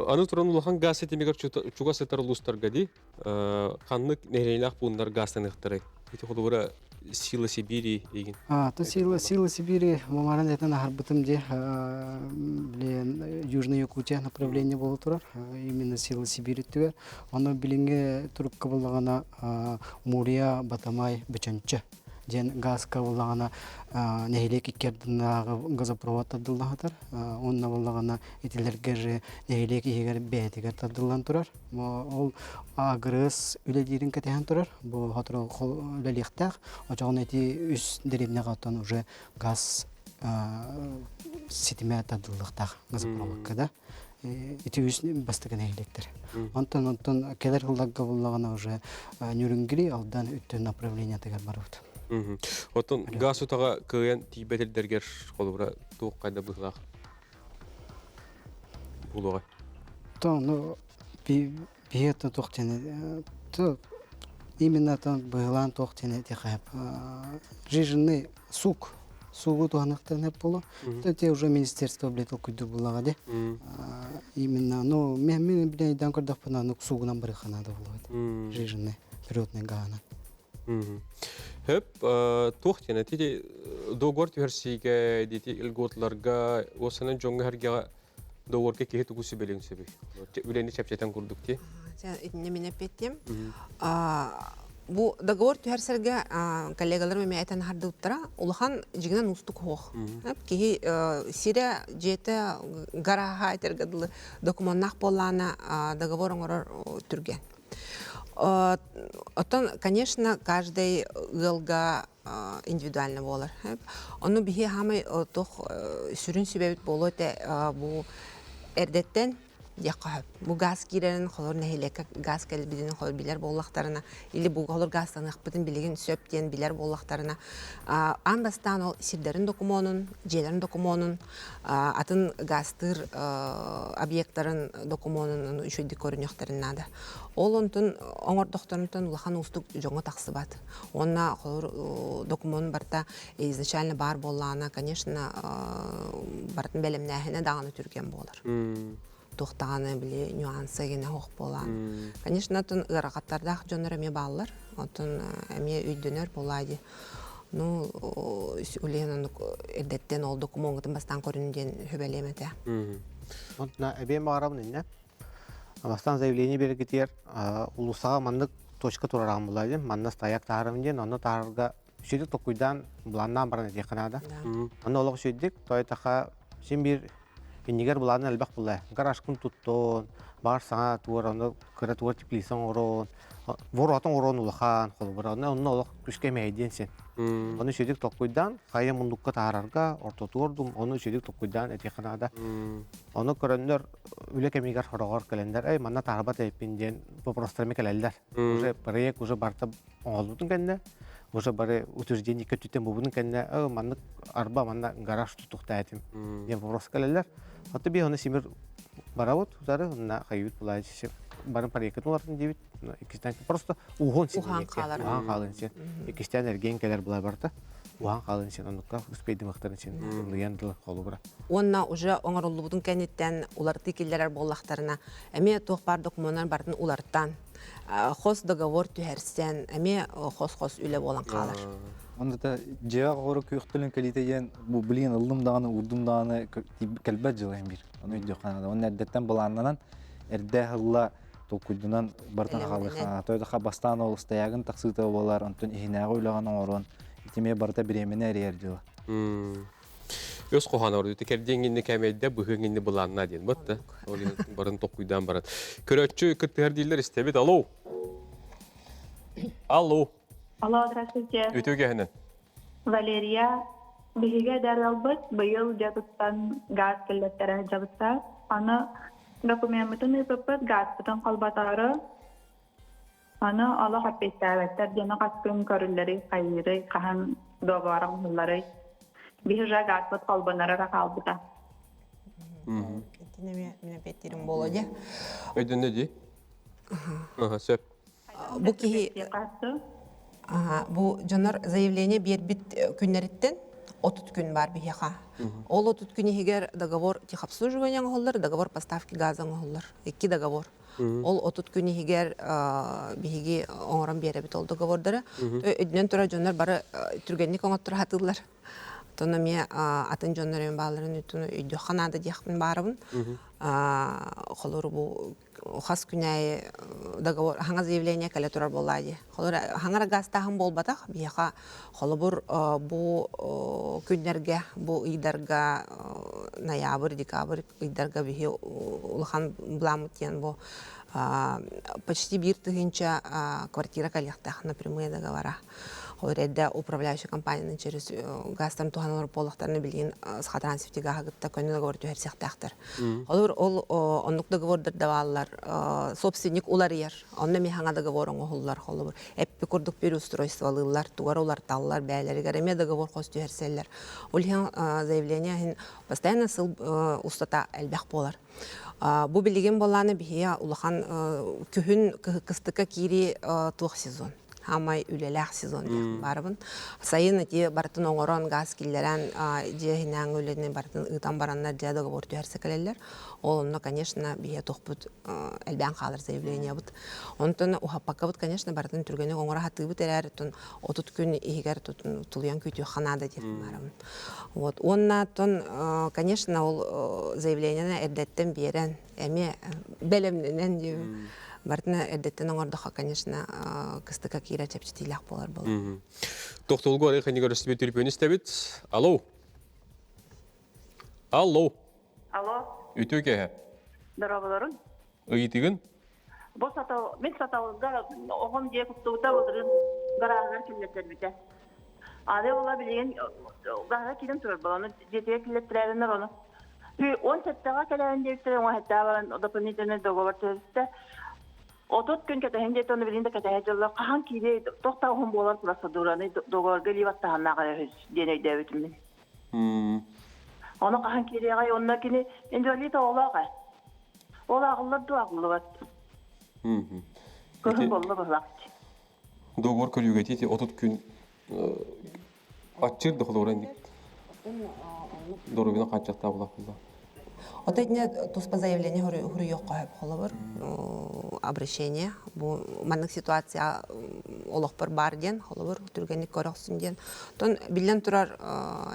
Аны туран улахан газ ситимигэр чугас сытар улуустарга дии ханнык нэһилиэнньэлээх пууннар газтаныахтарай? Ити холобура Сила Сибири игин. А, то Сила, Сила Сибири мамаран этен аһарбытым дии блин Южная Якутия направление буола турар именно Сила Сибири түгэр. Ону билиҥҥи турукка буллаҕына Мурия Батамай Бөчөнчө диэн газка буллаҕына нэһилиэк икки ардынааҕы газопровод тардыллан сытар. Онно буллаҕына итилэргэ же нэһилиэк иһигэр бэйэтигэр тардыллан турар. Ол агрыз үлэлиирин кэтэһэн турар. Бу сотору үлэлиэхтээх. Очоҕуна ити үс дэриэбинэҕэ оттон уже газ ситимэ тардыллыахтаах газопроводка да. Ити үс бастакы нэһилиэктэр. Онтон онтон кэлэр сылларга буллаҕына уже Нюрюнгри, Алдан үттүн направлениетыгар барыбыт. Оттон газ утаҕа кыайан тиийбэт эрдэргэр холобура туох хайда быһыылаах буолуоҕай? То, ну, биһи туох диэн именно быһылаан туох диэн этиэхэ жиженный сук сугу туһаныахтарын эп боло те уже министерство блядь толкуйдур буллаҕа де именно ну мен мен билейдан көрдөхпүнэ ну сугунан барыха надо было жиженный природный гаана. Хөп туох диэн ити договор түһэрсиигэ дити льготларга уосанан дьоҥҥо хэргэҕэ договорга киһи тугу сүбэлиэн сөбүй? Үлэни чэпчэтэн курдук ти. Итинне мин эппиэттиэм. Бу договор түһэрсэргэ коллегаларым эмиэ этэн аһардыбыттара. Улахан дьигинэн уустук суох. Киһи сирэ, дьиэтэ, гарааһа этэргэ дылы докумуоннаах буоллаҕына договор оҥорор түргэн. Оттон, конечно, каждый ыалга индивидуально буолар. Ону биһи хаамай туох сүрүн сүбэбит буолуо этэ бу эрдэттэн диэххэ сөп. Бу газ киирэрин холор нэһилиэккэ газ кэлбитин холор билэр буоллахтарына или бу холор газтаныахпытын билигин сөп диэн билэр буоллахтарына аан бастаан ол сирдэрин докумуонун, дьиэлэрин докумуонун, атын газтыыр объектарын докумуонун үчүгэйдик көрүнүөхтэрин наада. Ол онтун оҥордохторунтан улахан уустук дьоҥҥо тахсыбат. Уонна холобур докумуон барыта изначально баар буоллаҕына, конечно, барытын бэлэмнээһинэ даҕаны түргэн буолар. Туох даҕаны били нюанса гинэ суох буолаан. Конечно, оттон ыарахаттардаах дьоннор эмиэ бааллар. Оттон эмиэ өйдөнөр буолаа дии. Ну, үлэһин оннук эрдэттэн ол докумуоҥҥутун бастаан көрүн диэн сүбэлиэм этэ. Онтуна эбиэм баҕарабын иннэ. Бастаан заявление бергитигэр улуусаҕа маннык точка турарам була диэн, манна стояк таһарым диэн, онно таһарга үчүгдүк толкуйдаан, былааннаан баран этиэххэ наада. Онно олох үчүгдүк, тойтаха син биир иннигэр былаанын элбэх була. Гаражкын туттун, баҕар саҥа туор, онно кыра туор теплица оҥорон, воротун оҥорон улахан, холобура, онно олох күскэ мэйдиэн син. Ону үчүгдүк толкуйдаан, хайа муннукка таһаарарга, ортотугар дум, ону үчүгдүк толкуйдаан этиэххэ наада. Ону көрөннөр үлэ кэмигэр хороҕор кэлэннэр, эй, манна таарбат эппин диэн вопростарыма кэлэллэр. Уже проект уже барыта оҥоһуллубутун кэннэ, уже бары утверждение көттүттэн бубунун кэннэ, ө маннык арба манна гараж тутуктаатым диэн вопрос кэлэллэр. Аты би оны симир барабыт утары, онна хайыбыт булай барын проектын улартын диэбит. Иккистэн просто уһун син. Уһаан хаалар. Уһаан хаалын син. Иккистэн эргиэн кэлэр булай барта. Уһаан хаалын син оннукка успейдымахтарын син лыйан дылы холубура. Уонна уже оҥоруллубутун кэнниттэн уларытыы киллэрэр буоллахтарына, эмиэ туох баар докумуоннар барытын уларытан, хос договор түһэрсэн, эмиэ хос-хос үлэ буолан хаалар. Онно да дьиэҕэ оҕоро күөхтөлүн кэлиитэ диэн бу билигин ыллым даҕаны уурдум даҕаны кэлбэт дьыла бир. Ону өйдүөххэ наада. Онно эрдэттэн былааннанан эрдэ ылла толкуйдунан барытын хаалыахха. Той бастаан ол стоягын тахсыыта буолар, онтон иһинээҕи үлэҕин оҥорон итимиэ барыта бириэмэни эрийэр дьыла. Өс хоһоон ордуйта кэрдиэҥ инни кэмэйдэ быһыаҥ инни былаанна диэн бытта. Ол барын толкуйдаан баран. Көрөөччү кыттыһар дииллэр истэбит. Алло. Алло. Алло, здравствуйте. Үтүө кэһинэн. Валерия, биһиги эдэр ыалбыт быйыл дьэ туттан газ киллэттэрэ сылдьабыттар. Аны докумеммытын ыыппыппыт, газпытын холботоору Аны олох эппиэттээбэттэр диэни хас күн көрүллэрий, хайыырый, хаһан договора оҥоһулларый? Биһи уже газпыт холбоноро эрэ хаалбыта. Итини эмиэ мин эппиэттиирим буолуо дии. Өйдөннө дии. Аха, сөп. Бу киһи бу дьоннор заявление биэрбит күннэриттэн 30 күн бар биһиэхэ. Ол 30 күн иһигэр договор техобслуживания оҥоһуллар, договор поставки газа оҥоһуллар. Икки договор. Ол 30 күн иһигэр биһиги оҥорон биэрэбит ол договордары. Өйдөнөн турар дьоннор бары түргэнник оҥотторо сатыыллар. Оттон эмиэ атын дьоннор эмиэ баалларын өйдүөххэ наада диэхпин баарабын. Холобур бу хас күн аайы договор хаҥа заявление кэлэ турар буоллаа дии. Холобур хаҥара гаастааһын буолбатах. Биһиэхэ холобур бу күннэргэ, бу ыйдарга ноябрь, декабрь ыйдарга биһи улахан былааммыт диэн бу почти биир тыһыынча квартира кэлиэхтээх на прямые договора. Ол эрдэ управляющая компанияны через газтан туһанылар буоллахтарына билигин Сахатрансифти гааһы кытта көнө договор түһэрсиэхтээхтэр. Олор ол оннук договордар да бааллар. Собственник уларыйар. Онно эмиэ хаҥа договор оҥоһуллар. Холобур, эппи курдук переустройстволыыллар, тугар уларталлар, бээлэригэр эмиэ договор хос түһэрсэллэр. Ол иһин заявление иһин постоянно сыл устата элбэх буолар. Бу билигин буоллааны биһиэ улахан күһүн кыстыкка киирии туох сезон хаамай үлэлээх сезон диэх баарыбын. Сайын ити барытын оҥорон, газ киллэрэн, дьиэ иһинээҥи үлэни барытын ыытан бараннар дьэ договор түһэрсэ кэлэллэр. Ол онно, конечно, биһиэ туохпут элбээн хаалар заявлениябыт. Онтон уһаппаккабыт, конечно, барытын түргэнник оҥоро сатыыбыт эрээри, 30 күн иһигэр тулуйан күүтүөххэ наада диэх баарыбын. Вот. Уонна оттон, конечно, ол заявлениены эрдэттэн биэрэн, эмиэ бэлэмнэнэн диэбин. Барытына эрдэттэн оҥордоххо, конечно, кыстыка киирэр чэпчэтиилээх буолар буолар. Тохтолго арай ханньыгар өстүбүт түрпүөн истэбит. Алло. Алло. Алло. Үтүө киэһэ. Дорооболорун. Ыйытыгын? Бу сатал, мин саталга оҕом дьиэ куттубута былырыын гарааһыгар киллэртэрбитэ. Аны була билигин гарааһыгар киирэн турар буолан, дьиэтигэр киллэртэрээбиннэр ону. 17-ҕэ кэлээн диэбиттэрэ, 17-ҕэ баран дополнительный договор түһэстэ. 30 күн кэтэһин диэт, ону билигин да кэтэһэ дьылла хаһан киириэй, туох да уһун буолар процедураны договорга илии баттаһаннаах эрэ диэн өйдөөбүтүм мин. Ону хаһан киириэҕэй, онно кини инвалид оҕолоох ээ. Ол ааҕыллар дуу, ааҕыллыбат. Кыһын болла быһылаах. Договор көрүүгэ ити 30 күн аччыыр да холобура доруобуйаны хааччахтаах буолла. Ото итинэ туспа заявление хуруйуохха сөп холобур обращение бу маннык ситуация олохпор баар диэн холобур түргэнник көрөхсүн диэн тон биллэн турар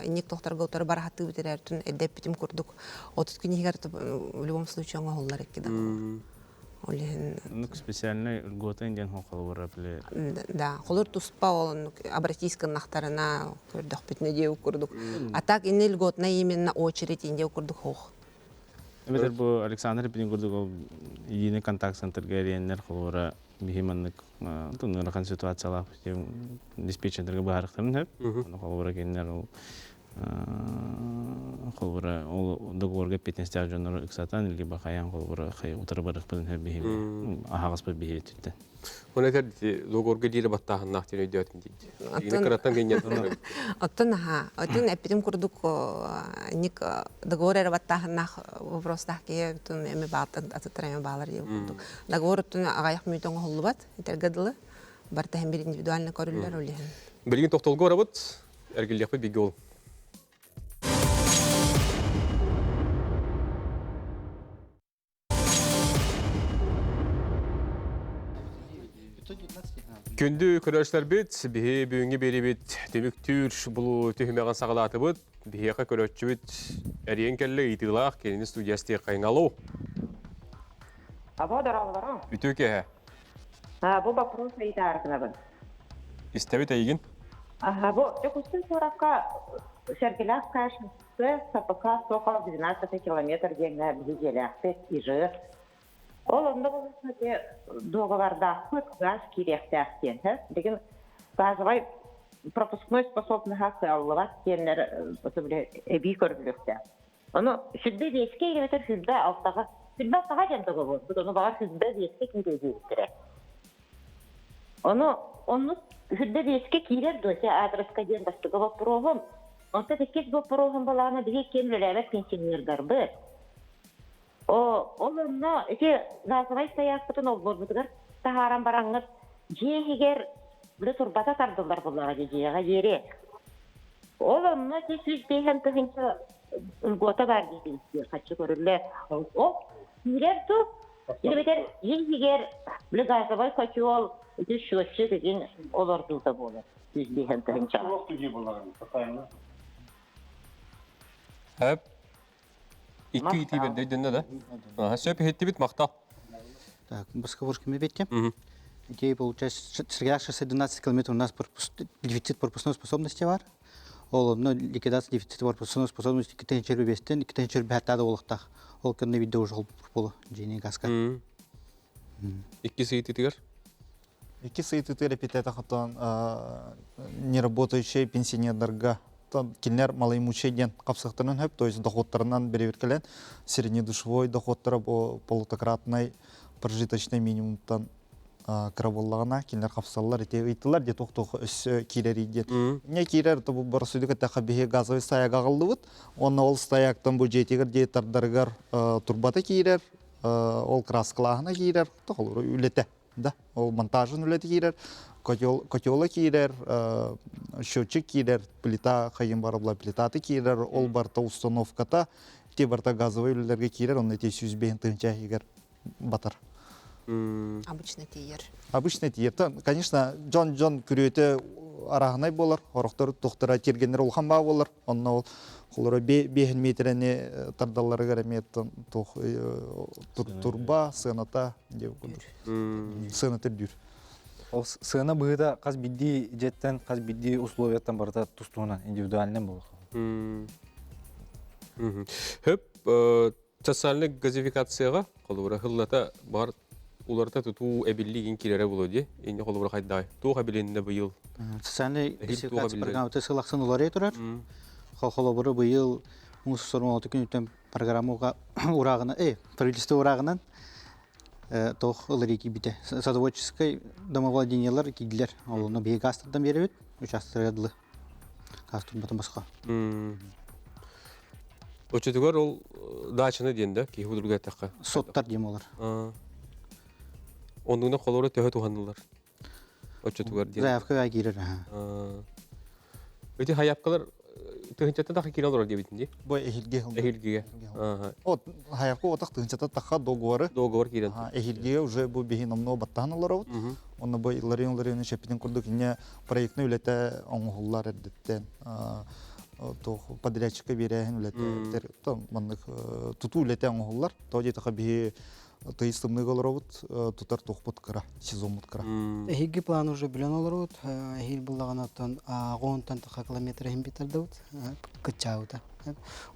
инник тохторго утары барахатыы бүтэрэр тун эддэппитим курдук 30 күн иһигэр в любом случае оҥоһуллар икки да ол иһин Оннук специальный льгота диэн холобура били да холор туспа ол оннук обратись гыннахтарына көрдөхпүтүнэ диэу курдук а так инне льготная именно очередь инде курдук хоох Эбэтэр бу Александр Иппин курдук ол единый контакт центрга эриэннэр холобура биһи маннык ыарахан ситуациялаах диспетчердэргэ быһаарыахтарын сөп. Холобура кинилэр ол холобура ол договорга эппиэтинэстээх дьоннору ыксатан либо хайаан холобура утары барыахпытын сөп биһи аһаҕаспыт биһи өттүттэн. Оны этэр договорга диэри баттааһыннаах диэн өйдөөтүм дии. Игини кыраттан геньяттан. Оттон аха, оттон эппитим курдук ник договор эрэ баттааһыннаах вопростаах киһи бүтүн эми баалтан атыттар эми баалар диye курдук. Договор оттон аҕайах мүнүүтэ оҥоһуллубат, этэргэ дылы. Барыта һэн бир индивидуально көрүллэр ол иһин. Билигин тохтолго барабыт. Эргиллиэхпит бигэ ол. Күндү көрөөччүлэрбит, биһи бүгүҥҥү биэрибит түмүктүүр булуу түһүмэҕин саҕалаатыбыт. Биһиэхэ көрөөччүбүт эриэн кэллэ ыйытыылаах кинини студия астыаххайыҥ. Алло. Або дорооболоро. Үтүө киэһэ. Бу вопрос ыйытааргынабын. Истэбит эйигин. Аха, бу Дьокуускай куоракка Сэргэлээх шоссе СПК Сокол 12 километр диэҥҥэ биһи дьиэлээхпит ИЖС. Ол онно болуосна дуогабардаахпыт газ киириэхтээх диэн. Билигин газовай пропускной способноһа кыаллыбат диэннэр эбии көрүллүөхтээх. Ону сүрбэ биэскэ эбэтэр сүрбэ алтаҕа сүрбэ алтаҕа диэн договорбут, ону баҕар сүрбэ биэскэ киириэ диэбиттэрэ. Ону оннук сүрбэ биэскэ киирэр дуо ити аадырыска диэн бастакы боппуруоһум. Онтон иккис боппуруоһум былаана биһи ким үлэлээбэт пенсионердарбыт. О, ол онно ити газовай стоякпытын олбуорбутугар таһааран бараҥҥыт дьиэ иһигэр били турбата тардыллар буоллаҕа дии дьиэҕэ диэри. Ол онно ити 105 тыһыынча льгота баар диэтибит хаччы көрүллэр. Ол киирэр ту эбэтэр дьиэ иһигэр били газовай котел ити счетчик игин олордуута буолар 105 тыһыынча. Хөп. Икки итии бэрдэ өйдөннө да? Ага, сөп иһиттибит махтал. Так, Басковорскими ветки. Идея получается, Сергея 612 километров у нас дефицит пропускной способности бар. Ол онно ликвидация дефицита пропускной способности китен чербестен, китен чербэхтаада олохтах. Ол кэннэ видео уже болу жени газка. Икки сыйтытыгар. Икки сыйтытыр эпитета хотон неработающий пенсионердарга кинилэр малоимущие диэн хапсыктарынан хөп, то есть доходтарынан беребиркелен среднедушевой доходтара бу полутократный прожиточный минимумтан кыра буоллаҕына кинилэр хапсаллар ити ыйытылар дии туох-туох өссө киирэрий диэн. Не киирэр то бу боросуйду кытта биһи газовый стояк аҕаллыбыт. Уонна ол стояктан бу дьиэтигэр дии тардарыгар турбата киирэр, ол краскалааһына киирэр, тоҕолору үлэтэ да ол монтажын үлэтэ киирэр, котел котела киирэр, счетчик киирэр, плита хайын барабла плитаты киирэр, ол барта установката, ити барта газовый үлэлэргэ киирэр, онно ити 105 тыһыынча иһигэр батар. Обычно тиийэр. Обычно тиийэр. Конечно, дьон-дьон күрүөтэ арааһынай буолар, орохтор тухтара тиргеннер улахан баа буолар. Онно ол холоро биэһин метрэни тардалларыгар эмиэ туох турба сыаната сыаната үрдүүр. Ол сыана быһыыта хас биирдии дьиэттэн, хас биирдии условияттан барыта тус-туһунан индивидуальный буолар. Хөп социальный газификацияға холобура хыллата бар уларыта тутуу эбиллиигин киирэрэ буолуо дии. Инни холобура хайдай туох эбилиннэ быйыл? Социальный газификация программата сыл ахсын уларыйа турар. Холобура быйыл муус устар күнүттэн программа ураагына, правительство ураагынан туох ыларыы киирбитэ. Садоводческай домовладениелар киирдилэр. Олону биһиги газтардан биэрэбит, участоктарга дылы. Газ турбатын босхо. Оччотугар ол дачаны диэн да киһи удурга эттэххэ. Соттар диэн болар. Оннуна холоро төһө туһанылар? Оччотугар диэн. Заявка киирэр. Эти хаябкалар тыһынчаттан таха киирэн олорор диэбитин дии. Бу эһилге. Эһилгиге. От хаябка отах тыһынчаттан таха договоры. Договор киирэн. Эһилгиге уже бу биһи номно баттахан олоробут. Онно бу Илларион Илларионович эппитин курдук инне проектный үлэтэ оҥоһуллар эрдэттэн туох подрядчикка биэрээһин үлэтэ маннык тутуу үлэтэ оҥоһуллар. Тоҕо диэтэххэ биһи тыйыс тымныыга олоробут, тутар туохпут кыра, сезоммут кыра. Эһиги план уже билэн олоробут. Эһиил буллаҕына оҕонтон таха километр иһин битардыбыт кыччаабыта.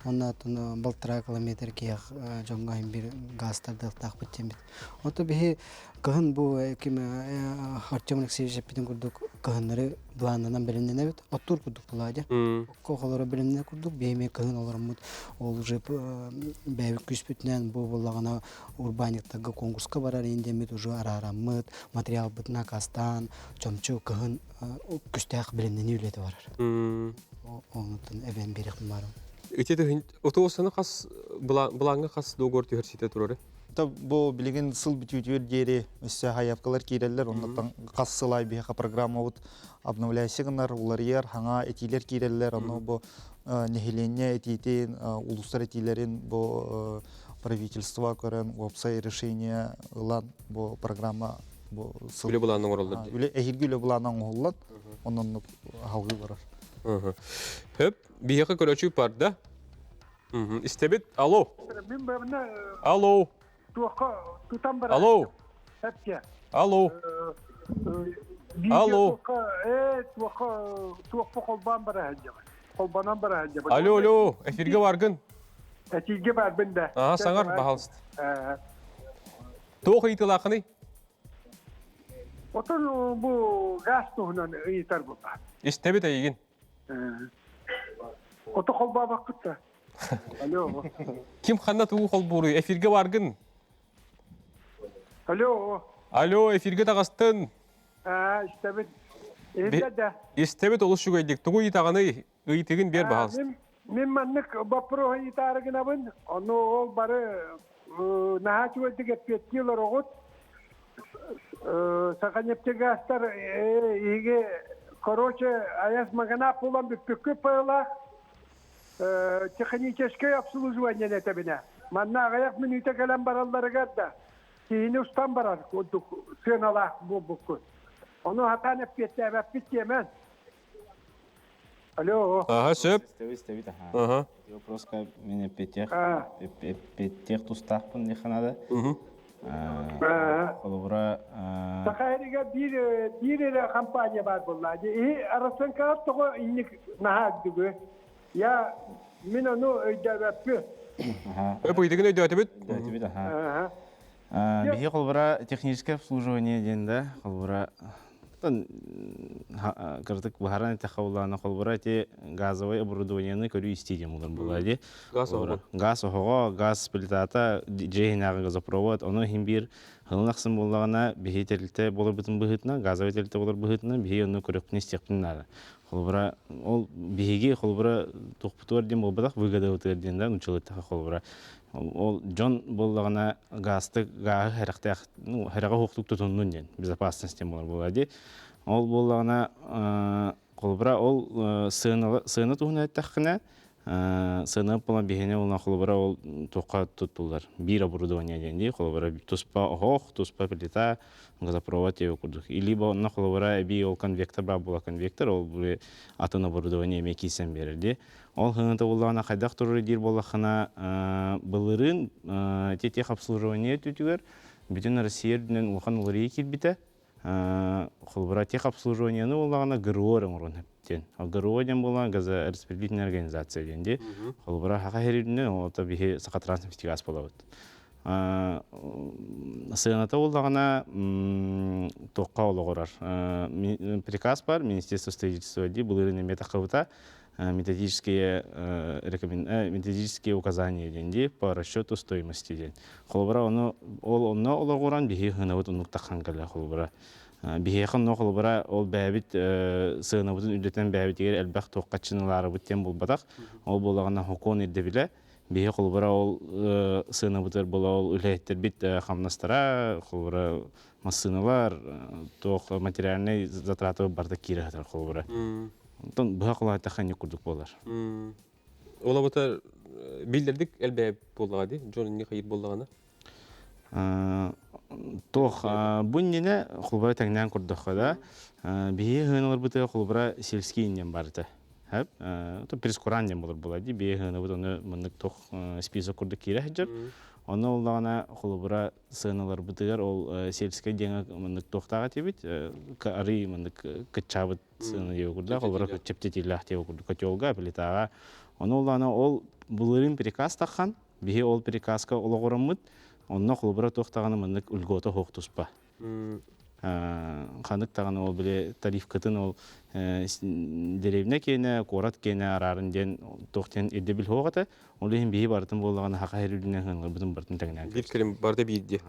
Онно балтараа километр киэх дьоҥҥо иһин бир газтардыахтаахпыт диэммит. Ото биһи Кыһын бу ким Артем Алексеевич эппитин курдук кыһыннары былааннанан бэлэмнэнэбит. Оттуур курдук буолаа Окко оҕолоро бэлэмнэнэр курдук биһиэми кыһын олороммут ол уже бэйэбит күүспүтүнэн бу буоллаҕына урбаанньыктарга конкурска барар индиэммит уже араараммыт материалбытын акаастаан чомчу кыһын күстээх бэлэмнэнии үлэтэ барар. Онутун эбэн биэриэхпин баарым. Ити отуосаны хас былааҥҥа хас договор түһэрситэ турары? Бу билигин сыл бүтүүтүгэр диэри өссө хаявкалар киирэллэр, оннуттан хас сыл аайы биһиэхэ программабыт обновляйся гынар, уларыйар, хаҥа этиилэр киирэллэр, онно бу нэһилиэнньэ этиитин, улуустар этиилэрин бу правительство көрөн уопсай решение ылан бу программа бу сыл үлэ былаанын оҥороллор үлэ эһиилги үлэ былаана оҥоһуллан онон аһалгыы барар. Хөп, биһиэхэ көрөөччү барда. Истэбит. Алло. Алло. Алло. Алло. Алло. Алло, алло. Эфирге баргын. Эфирге барбын да. Ага, саңар, баһалыст. Туох ыйытылаахыный? Отон бу газ туһунан ыйытар буолла. Истэбит эйигин. Ото холбообоккут да. Алло. Ким ханна тугу холбууруй? Эфирге баргын. Алло. Алло, эфирге таҕыстын. Аа, истэбит. Иһиллэ да. Истэбит олус үчүгэйдик. Тугу ыйытаҕыный? Ыйытыгын биэр баһалыста. Мин маннык боппуруоһу ыйытаары гынабын. Ону ол бары наһаа үчүгэйдик эппиэттии олороҕут. Саханефтегазтар иһиги короче аяс магана пулан бүппүккүт пыылаах техническое обслуживание этэбинэ. Манна аҕыйах мүнүүтэ кэлэн баралларыгар да киһини устан барар курдук сыаналаах буолбуккут. Ону хатаан эппиэттээбэппит диэмэн. Алло. Ага, сөп. Истэбит, аха. Эти вопроска мен эппиэттиэх эппиэттиэх тустаахпын диэххэ наада. Холобура Саха сиригэр биир биир эрэ компания баар буолла. И Арасенкаҕа тоҕо инник наһаа үрдүгү? Я мин ону өйдөөбөппүн. Өп ыйдыгын өйдөөтүбүт. Өйдөөтүбүт, аха. Биһи холбура техническое обслуживание диэн да холбура кырдык быһаран эттэххэ буллаана холбура ити газовай оборудованиены көрүү истии диэн булар буолаа ди. Газ оһоҕо. Газ оһоҕо, газ плитата, дьиэ иһинээҕи газопровод, ону иһин биир хылын ахсын буоллаҕына биһи тэрилтэ буоларбытын быһыытынан, газовай тэрилтэ буолар быһыытынан биһи ону көрүөхпүн истиэхпин наада. Холобура, ол биһиги холобура туохпутугар диэн буолбатах, выгодабытыгар диэн да нууччалыыттаха холобура. Ол дьон буоллаҕына газты гааһы хэрэхтээх, ну, хэрэҕэ уһуктук тутуннун диэн, безопасность диэн буолар буолаа дии. Ол буоллаҕына холобура ол сыана сыана туһунан эттэххинэ сыана буолан биһиэнэ уонна холобура ол туохха туттуллар биир оборудование диэн дии холобура туспа оһох туспа плита газопровод диэбит курдук либо онно холобура эбии ол конвектор баар буола конвектор ол атын оборудование эмиэ киирсэн биэрэр дии ол хыҥыта буоллаҕына хайдах турар диир буоллаххына былырыын ити техобслуживание өттүтүгэр бүтүн Россия үрдүнэн улахан уларыйыы киирбитэ холобура техобслуживаниены буоллаҕына ГРО эрэ оҥоруон сөп диэн. ГРО диэн буоллаҕына газораспределительная организация диэн дии. Холобура саха сиринэн ол биһи Сахатранснефтегаз буолабыт. Сыаната буоллаҕына туохха олоҕурар. Приказ бар Министерство строительства дии былырыын эмиэ таххыбыта методические методические указания диэн дии по расчету стоимости диэн. Холобура ону ол онно олоҕуран биһи хынабыт оннук таххан кэлэ холобура. Биһиэхэ онно холобура ол бэйэбит сыанабытын үрдэтэн бэйэбитигэр элбэх туоххаччыналаарыбыт диэн буолбатах. Ол буоллаҕына хокуон ирдэбилэ биһи холобура ол сыанабытыгар буола ол үлэһиттэрбит хамнастара холобура массыыналар туох материальнай затраты барыта киирэ сытар холобура. Онтон быһа холоотахха инник курдук буолар. Ол абатар биллэрдик элбээбит буоллаҕа дии, дьон инник хайыр буоллаҕына. Туох бу иннинэ холобура тэҥнээн көрдөххө да биһиги ыһыаналарбытыгар холобура сельский инньэн барыта. Хэп прескуран диэн буолар буолар дии биһиги ыһыанабыт ону маннык туох список курдук киирэ сылдьар. Ону оллаҕына холобура сыаналарбытыгар ол сельскэй диэҥэ маннык туохтаах этибит арый маннык кыччаабыт сыана диэбит курдук холобура чэпчэтиилээх диэбит курдук котелга плитаҕа ону оллаҕына ол былырыын приказ таххан биһи ол приказка олоҕураммыт онно холобура туох даҕаны маннык льгота суох туспа ханнык даҕаны ол били тарифкытын ол дэриэбинэ киэнэ куорат киэнэ араарын диэн туох диэн ирдэбил суох этэ ол иһин биһи барытын буоллаҕына саха сир үрдүнэн ыһыҥнарбытын барытын тэҥнээн биир кэлим барыта биирдии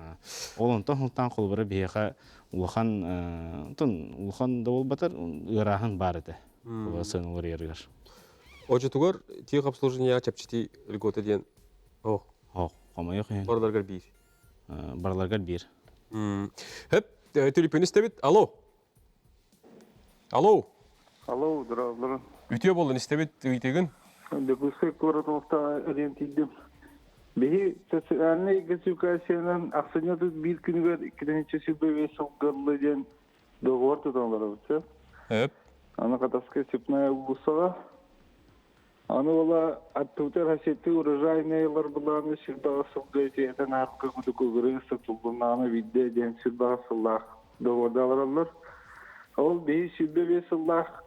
ол онтон сылтаан холобура биһиэхэ улахан онтон улахан да буолбатар ыарааһын баар этэ сыана уларыйарыгар Очотугар техобслуживание чэпчэтии льгота диэн ох ох хомойуох иһин барыларгар биир барыларгар биир Хөп, төлөпүөн истэбит. Алло. Алло. Алло, здравствуйте. Үтүө буоллун истэбит ыйтыгын. Дьокуускай куорат олохтооҕо эрийэн тиийдим. Биһи социальнай газификациянан ахсынньы 31 күнүгэр 2025 сылга ылла диэн договор тутан олоробут сөп. Хөп. Аны Хатаска Степная уулуссаҕа Аны ола аттыбытыгар хасетты урожайныйлар былааны сүрбаҕа сылга итиэтэн аарка кудукугуры сатыллыннаҕына биирдэ диэн сүрбаҕа сыллаах договордаалараллар. Ол биһи 25 сыллаах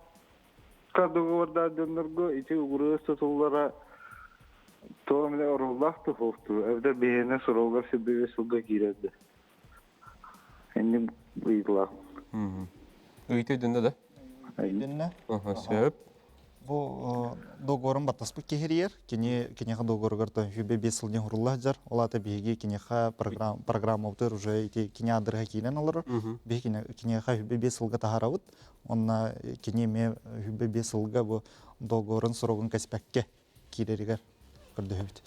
договордаах дьоннорго ити угуру сатыллара тоҕо эмэ оруоллаах туһуохтуу эбэтэр биһиэнэ суругар 25 сылга киирэрдэ. Инник ыйытылаах. Ыйыты өйдөннө да? Өйдөннө. Сөп. Бу договорун баттаспыт киһирийэр. Кини киниэхэ договоругар хүбэ 5 сыл дьон жар. Ол аата биһиги киниэхэ программабытыр уже ити кини аадырыһа киирэн олорор. Биһиги киниэхэ хүбэ 5 сылга таһаарабыт. Онна кини эмиэ хүбэ 5 сылга бу договорун срогун кэспэккэ киирэригэр көрдөһөбүт.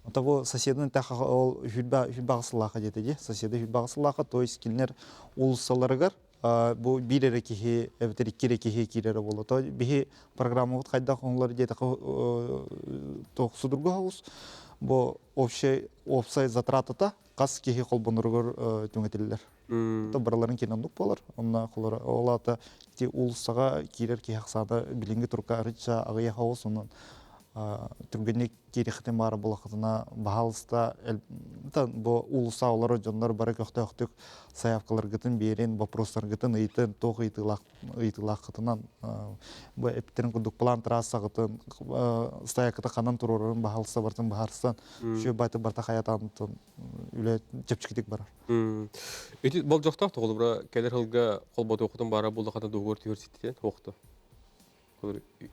Ото бу соседын тэхэ ол хүлбэ сыллааха диэтэ дии. Соседа хүлбэ сыллааха, то есть кинилэр уулуссаларыгар бу биир эрэ киһи эбэтэр икки эрэ киһи киирэрэ буолла. То биһи программабыт хайдах оҥолор диэтэхэ туох судургу хаус. Бу общай уопсай затратата хас киһи холбоноругар түҥэтиллэр. То барыларын киэн оннук буолар. Онно холор ол аата ити уулуссаҕа киирэр киһи ахсаана билиҥҥи турукка арычча аҕыйах оҕус онон. Түргэнник киириэххитин баара буоллаххытына, баһаалыста бу уулусса олорор дьоннор бары көхтөөхтүк сайаапкаларгытын биэрин, вопростаргытын ыйытын, туох ыйытыылаах ыйытыылааххытынан бу эппиттерин курдук план трассаҕытын стоякыта ханан туруорарын баһаалыста бартын быһаарсан үчүгэй баайты барта хайатаан үлэ чэпчэкитик барар. Ити болдьохтоох тоҕолубура кэлэр сылга холботуоххутун баара буллахата дугур түһэр ситтитен хуохту.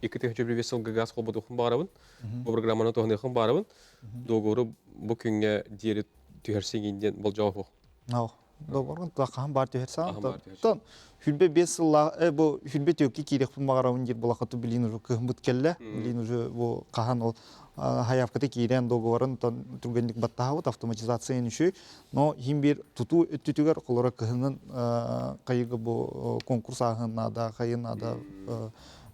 2005 сылга газ холботуохпун баарабын. Бу программаны туһаныахпын баарабын. Договору бу күҥҥэ диэри түһэрсиҥ диэн болдьоҕо суох. Договорун хаһан баар түһэрсэн. Тон хүлбэ 5 сыллаах бу хүлбэ түөкки киириэхпин баҕарабын диир булахаты билин уже кыһыммыт кэллэ. Билин уже бу хаһан ол хаявката киирэн договорын тон түргэнник баттаһабыт автоматизация үшүй. Но хим бир тутуу өттүтүгэр холоро кыһынын кайыгы бу конкурс ааһын наада, хайын наада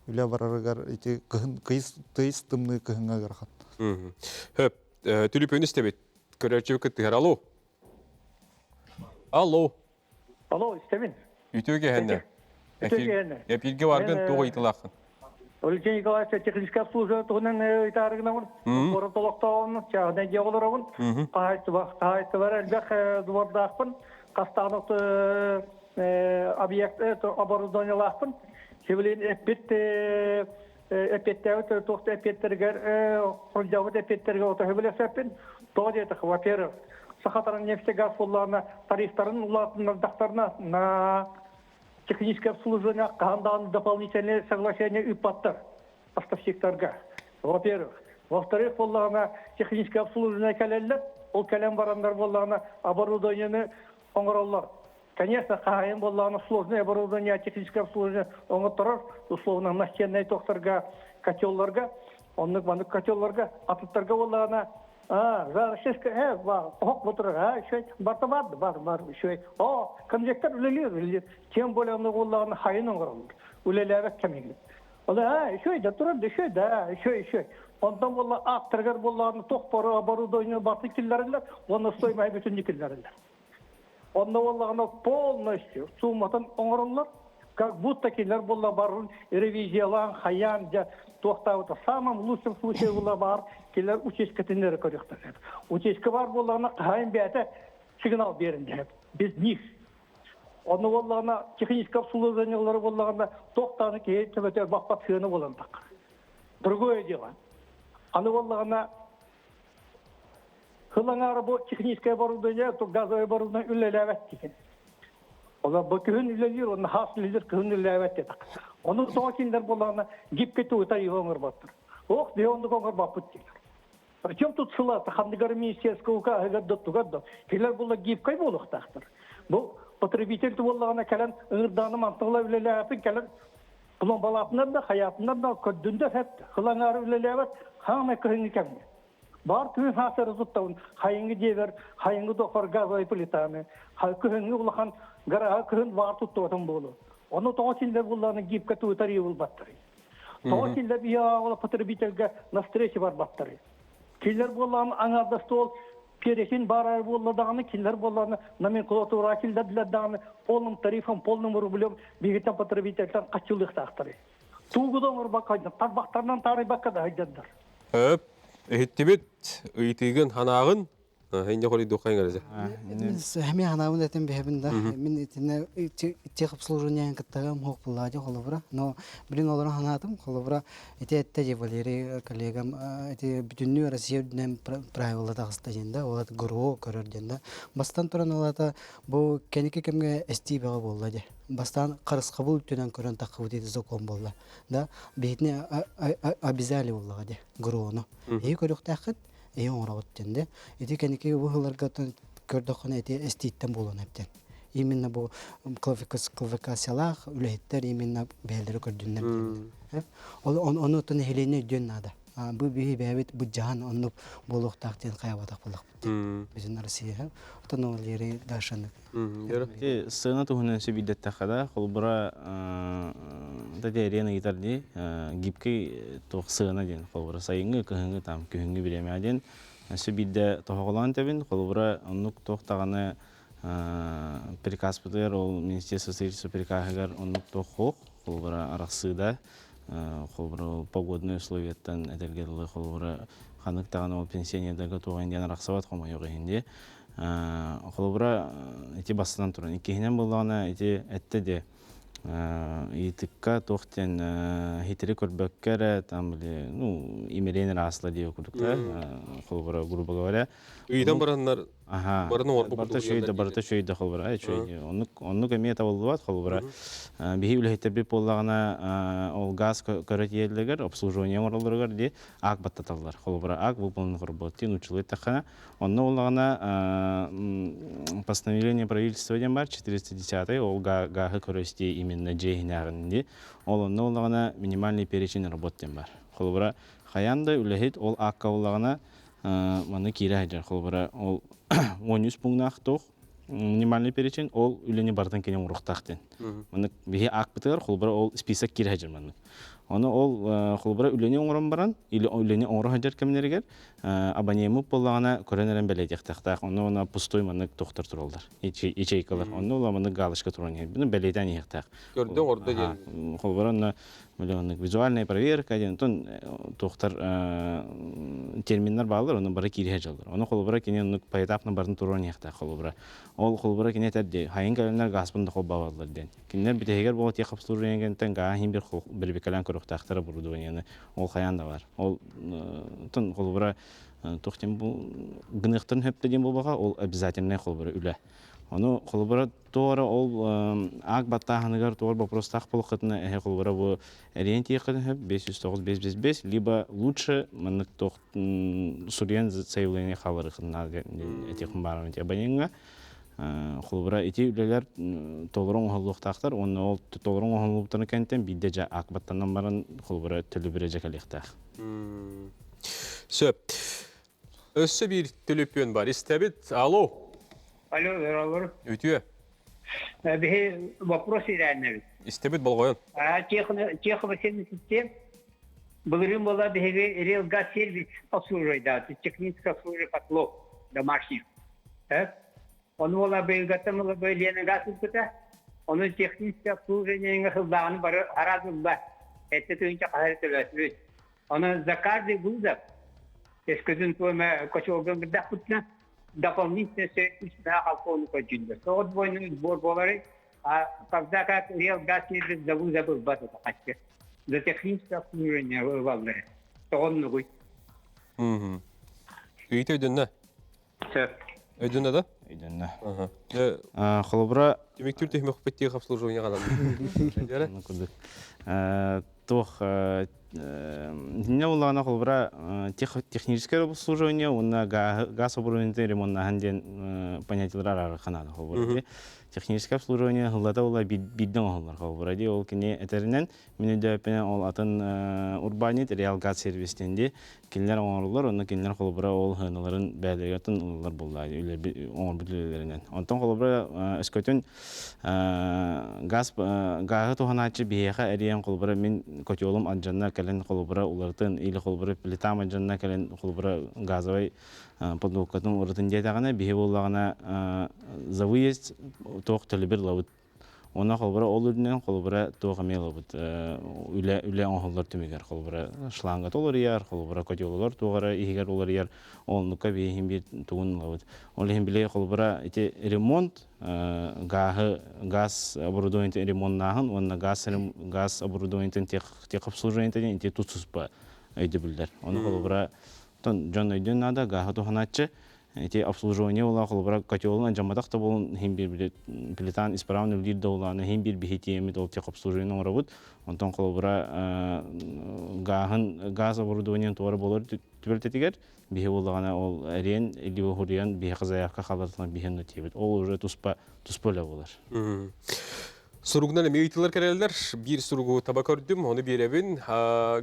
үлэ барарыгар ити кыһын кыйыс тыйыс тымныы кыһыҥҥа ыарахан. Хөп, түлүпүөн истэбит. Көрөөччү кыттыһар. Алло. Алло. Алло, истэбин. Үтүө киэһэннэ. Үтүө киэһэннэ. Эпиргэ баргын туох ыйытылааххын? Валентин Николаевич техническое обслуживание туһунан ыйтаарыгынабын. Куорат олохтооҕун, чааһынай дьиэ олоробун. Хаһаайыстыба, хаһаайыстыбар элбэх двордаахпын. Хастаан объект оборудованиелаахпын. Сибилин эппит эппиэттээбит туох да эппиэттэригэр холдьообут эппиэттэригэр отоһу билэсэппин. Тоҕо диэтэх, во-первых, Сахатраннефтегаз буоллаҕына тарифтарын улаатыннардахтарына на техническое обслуживание хаһан даҕаны дополнительное соглашение ыыппаттар поставщиктарга. Во-первых. Во-вторых, буоллаҕына техническое обслуживание кэлэллэр, ол кэлэн бараннар буоллаҕына оборудованиены оҥороллор. Конечно, хаһаайын буоллаҕына сложное оборудование, техническое обслуживание оҥотторор, условно настеннай тохторго, котелларга, оннук маннык котелларга, атыттарга буоллаҕына а, за э, бар, оһох ботурар, а, еще барта бар, бар, бар, еще. О, конвектор үлэлиир, үлэлиир. Тем более оннук буоллаҕына хайын оҥороллор. Үлэлээбэт кэмигин. Ол а, еще да турар, еще да, еще, еще. Онтон буолла аттарыгар буоллаҕына туох оборудование барты киллэрэллэр, уонна стоимость бүтүннүү киллэрэллэр. Онно буоллаҕына полностью сууматын оҥороллор, как будто кинилэр буолла барын ревизиялаан, хайаан дьэ туохтаабыта. В самом лучшем случае буолла баар кинилэр участкатын эрэ көрүөхтэрэ. Участка баар буоллаҕына хаһаайын бэйэтэ сигнал биэрэн дэһэр. Без них. Онно буоллаҕына техническое обслуживаниелары буоллаҕына туох даҕаны киһи төбөтө баппат сыана буолан таххар. Другое дело. Аны буоллаҕына Сыл аҥаара бу техническое оборудование, газовое оборудование үлэлээбэт диэн. Ола бу күһүн үлэлиир, онно хаас үлэлиир, кыһын үлэлээбэт диэтэх. Ону тоҕо кинилэр буоллаҕына гибкий тугута иһи оҥорботтор. Ох, биһи оннук оҥорбоппут дииллэр. Причем тут сылата ханныгар министерское укааһыгар да тугар да кинилэр буолла гибкай буолуохтаахтар. Бу потребитель буоллаҕына кэлэн ыҥырдааны мантыгыла үлэлээбэппин кэлэн пломбалаатынар да хайаатынар да көрдүн да сөп сыл аҥаара үлэлээбэт хаамай кыһыҥҥы кэмҥэ Бар күн хаасары туттабын. Хайыҥы дьиэбэр, хайыҥы дохор газовай плитаны, кыһыҥҥы улахан гараһа кыһын баар туттубатым буолуо. Ону тоҕо кинилэр буллаҕына гибка туутар булбаттарый. Тоҕо кинилэр биһиэҕэ потребительгэ на встрече барбаттарый. Кинилэр буоллаҕына аҥаардас ол перечень баар буолла даҕаны, кинилэр буоллаҕына номенклатура киллэрдилэр даҕаны полным тарифом, полным рублем биһигиттэн потребительтэн хаччылыахтаахтарый. Туугу да оҥорбакка, тарбахтарынан таарыйбакка да сылдьаннар. Өп, иһиттибит, ыйытыыгын, ханаағын, инде хоруйдуохха иҥэрзе. Хами ханаабын этим биһэбин да. Мин итинне техобслуживание кыттагам хуох буллаадьы холобура. Но билин олорон ханаатым холобура ити этте же Валерий коллегам ити бүтүннүү Россия үрдүнэн правила таҕыста диэн да, ол ГРО көрөр диэн да. Бастан туран ол ата бу кэники кэмҥэ эстии бөҕө буолла дии. Бастаан харысхабыл үттүнэн көрөн таххыбыт ити закон буолла. Да, биһитини обязали буоллаҕа дии ГРОну. Эһи көрүөхтээххит, эһи оҥороҕут диэн да. Ити кэники бу сылларга көрдөххүнэ ити эстииттэн буолуон эптен. Именно бу квалификациялаах үлэһиттэр именно бэйэлэрэ көрдүннэр диэн. Ол ону оттон нэһилиэнньэ өйдүөн наада. Бу биһи бэйэбит быдьаһан оннук буолуохтаах диэн хайабатах буоллахпыт диэн. Бүтүн Россия. Оттон ол Валерий Дашаны Ити сыана туһунан сөбүйдэттэххэ да, холобура, тэриэн ыйытар дии, гибкий туох сыана диэн, холобура, сайыҥҥы, кыһыҥҥы, там, күһүҥҥү бириэмэ диэн өссө биирдэ тоһоҕолоон этэбин, холобура, оннук туох даҕаны приказпытыгар, ол министерство строительства приказыгар оннук туох суох, холобура, арахсыыда. Холобура, погодные условияттан этэргэ дылы, холобура, ханнык даҕаны ол пенсионердарга туох иһин диэн арахсыбат хомойуох иһин дии. Холобура, ити бастатан туран, иккиһинэн буоллаҕына, ити эттэ дии, ыйытыкка туох диэн хитри көрбөккө эрэ там били ну имириэн ыраасла диэ курдук да холобура грубо говоря ыйытан бараннар Аха. Барыны оҥорбут Барыта үчүгэй да, барыта үчүгэй да холобура. Үчүгэй. Оннук, оннук эмиэ табыллыбат холобура. Биһи үлэһиттэрбит буоллаҕына, ол газ көрө тиийэллэригэр, обслуживание оҥороллоругар дии аак баттаталлар. Холобура, аак выполненных работ диэн нууччалыы эттэххинэ, онно буоллаҕына постановление правительства диэн бар 410 ол гааһы көрө истии именно дьиэ иһинээҕин дии. Ол онно буоллаҕына минимальный перечень работ диэн бар. Холобура, хайаан да үлэһит ол аакка буоллаҕына Манна киирэ сылдьар холобура ол 13 пунктаах туох минимальный перечень ол үлэни барытын кини оҥоруохтаах диэн. Маннык биһи аакпытыгар холобура ол список киирэ сылдьар маннык. Ону ол холобура үлэни оҥорон баран или үлэни оҥоро сылдьар кэмнэригэр абонеммыт буоллаҕына көрөн эрэн бэлиэтиэхтээх. Онно уонна пустой маннык тохтор тураллар. Ячейкалар. Онно ол маннык галочка туран иһэр. Бэлиэтээн иһиэхтээх. Көрдө оҥордо диэн. Холобура онно Миллионник визуальная проверка диэн онтон туохтар терминнэр бааллар, онно бары киириһэ дьаллар. Ону холобура кини оннук поэтапно барын туруон иһэхтээх холобура. Ол холобура кини этэр дии, хайын кэлэннэр гааспын да холбообаллар диэн. Кинилэр бүтэһигэр буола техобслуживание кэнниттэн гааһын иһин бир бирбикэлээн көрүөхтээхтэр оборудованиены ол хайаан да бар. Ол тон холобура туох диэн бу гыныахтарын хөптө диэн буолбаха, ол обязательный холобура үлэ. Ону холобура Туора ол аак баттааһыныгар туор боппуруостаах буоллаххытына эһэ холобура бу эрийэн тиийиэххитин сөп 509 555 либо лучше маннык туох суруйан заявление хааларыхын наада этиэхпин баарым ити абонеҥҥа холобура ити үлэлэр толору оҥоһуллуохтаахтар уонна ол толору оҥоһуллубуттарын кэнниттэн биирдэ дьэ аак баттанан баран холобура төлөбүрэ дьэ кэлиэхтээх. Сөп. Өссө биир төлөпүөн бар. Истэбит. Алло. Алло, здравствуйте. Үтүө. Биһи вопрос ирээннэбит. Истэбит болҕойон. Техника 77 былырыын буола биһиги Релгаз сервис обслуживает, техническое обслуживание котлов домашних. Ону буола быйылгаттан буола Лена газ ыппыта. Ону техническое обслуживание сыллааҕыны бары араас ылла. Эттэ тыынча хаһар төлөөтүбүт. Онон за каждый вызов, өскөтүн туома кочуолга ыҥырдахпытына, дополнительно үс алкоголь көрдүүллэр. Тоҕус двойной сбор буолары, а когда как реал газ сервис за вызов ылбат это хаччы. За техническое обслуживание ылаллар. Тоҕоннугуй. Ыйыт өйдөннө. Сөп. Өйдөннө да? Өйдөннө. Холобура Түмүктүүр түһүмэхпит техобслуживание ҕанан. Туох инньэ буоллаҕына холобура техническое обслуживание уонна газ оборудованиетын ремоннаһан диэн понятиелар араарыахха наада холобура техническое обслуживание ыллата була биирдэ оҥоһуллар холобура дии ол кини этэринэн Мин өйдөөппүнэн ол атын урбаанньыт Реал Газ сервис диэн дии. Кинилэр оҥороллор, онно кинилэр холобура ол сыаналарын бэйэлэригэр ылаллар буолла оҥорбут үлэлэринэн. Онтон холобура өскөтүн газ гааһы туһанааччы биһиэхэ эрийэн холобура мин котелум алдьанна кэлэн холобура уларытын или холобура плитам алдьанна кэлэн холобура газовай подводкатын уларытын диэтэҕинэ биһи буоллаҕына за выезд туох төлөбүр ылабыт Уонна холобура ол үрдүнэн холобура туох эмиэ ылабыт үлэ үлэ оҥоһуллар түмүгэр холобура шлангата уларыйар, холобура котелолор туох эрэ иһигэр уларыйар, оннукка биһиги биир тугун ылабыт. Ол иһин били холобура ити ремонт гааһы газ оборудованиетын ремоннааһын уонна газ газ оборудованиетын техобслуживаниетын ити тус-туспа өйдөбүллэр. Ону холобура дьон өйдүөн наада гааһы туһанааччы Ити обслуживание була холобура котелун алдьамматах да буолун иһин биир плитан исправно үлэлиир да буолааны иһин биир биһи тиэммит ол техобслуживание оҥоробут. Онтон холобура гааһын газ оборудованиен туора буолар түбэлтэтигэр биһи буоллаҕына ол эриэн либо хуруйан биһиэхэ заявка хааллартан биһи тиэбит. Ол уже туспа туспа үлэ буолар. Суругунан эмиэ ыйытыылар кэлэллэр. Биир суругу таба көрдүм, ону биэрэбин.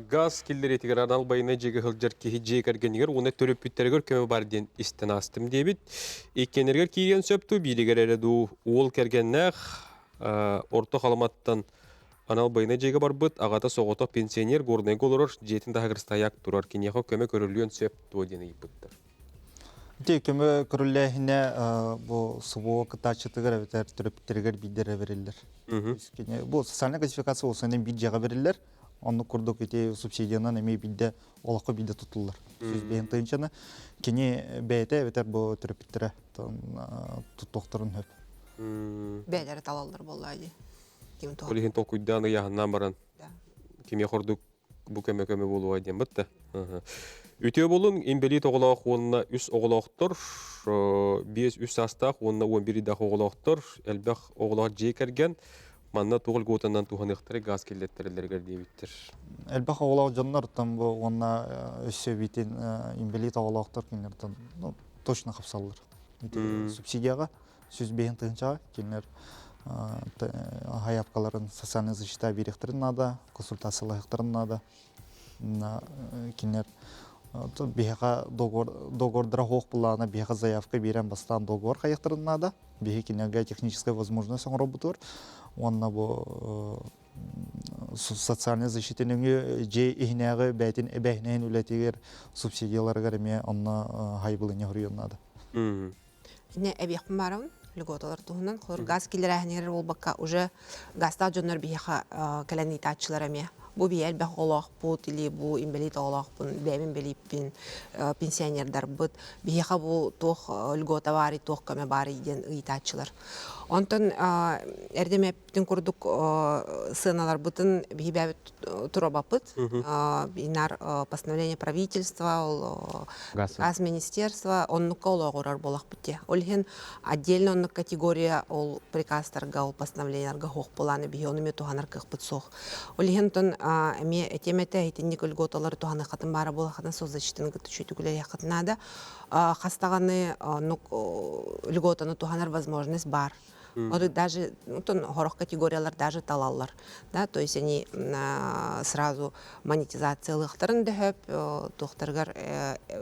Газ киллэриитигэр анал байыаннай дьиэгэ сылдьар киһи дьиэ кэргэнигэр уонна төрөппүттэригэр көмө бар диэн истэн аастым диэбит. Иккиэннэригэр киириэн сөп дуу, бииригэр эрэ дуу уол кэргэннээх Орто Халыматтан анал байыаннай дьиэгэ барбыт, аҕата соҕотох пенсионер Горнайга олорор, дьиэтин таһыгар стояк турар, киниэхэ көмө көрүллүөн сөп дуо диэн ыйыппыттар. Ити көмө көрүллээһинэ бу СВО кытааччытыгар эбэтэр төрөппүттэригэр биирдэрэ бэриллэр. Бу социальная классификация ол биир дьиэҕэ бэриллэр. Оннук курдук ити субсидиянан эмиэ биирдэ олоххо биирдэ тутуллар. 105 тыһыынчаны кини бэйэтэ эбэтэр бу төрөппүттэрэ туттуохтарын сөп. Бэйэлэрэ талаллар буоллаа дии. Ким Ол иһин толкуйдаан ыйааһыннаан баран кимиэхэ ордук бу көмө-көмө буолуо диэн бытта. Үтүө буолун, инбэлиит оҕолоох уонна үс оҕолоохтор, 5-3 саастаах уонна 11 ыйдаах оҕолоохтор, элбэх оҕолоох дьиэ кэргэн манна туох льготанан туһаныахтара газ киллэттэрэллэригэр диэбиттэр. Элбэх оҕолоох дьоннор там бу уонна өссө эбиитин инбэлиит оҕолоохтор кинилэртэн ну, точно хапсаллар. Ити субсидияҕа 105 тыһыынчаҕа кинилэр хайапкаларын социальная защита биэриэхтэрин наада, консультациялаһыахтарын наада. Кинилэр биһиэхэ договордара суох буллаҕына биһиэхэ заявка биэрэн бастаан договор хайыахтарын наада. Биһи кинилэргэ техническая возможность оҥоробутугар уонна бу социальная защита нөҥүө дьиэ иһинээҕи бэйэтин эбээһинэһин үлэтигэр субсидияларыгар эмиэ онно хайбылыня хоруйуон наада. Инне эбиэхпин баарабын льготалар туһунан холор газ киллэрээһинигэр буолбакка уже газтаах дьоннор биһиэхэ кэлэн ыытааччылар эмиэ бу биһи элбэх оҕолоохпут или бу инбэлиит оҕолоохпун бэйэм инбэлииппин пенсионердарбыт биһиэхэ бу туох льгота баарый туох көмө баарый диэн ыйытааччылар онтон эрдэ эппитин курдук сыаналарбытын биһи бэйэбит туруорбаппыт бинар постановление правительства ол газ министерства оннукка олоҕурар буолахпыт дии ол иһин отдельно оннук категория ол приказтарга ол постановлениеларга суох буолааны биһи ону эмиэ туһанар кыахпыт суох ол иһин онтон эмиэ этиэм этэ итинник льготалары туһаныаххытын баара буолаххытын соцзащитаны кытта үчүгэй үлэлиэххитин наада хас даҕаны оннук льготаны туһанар возможность баар Вот даже ну, хорох категориялар даже талаллар. Да, то есть они сразу монетизациялыахтарын дөһөп, туохтарыгар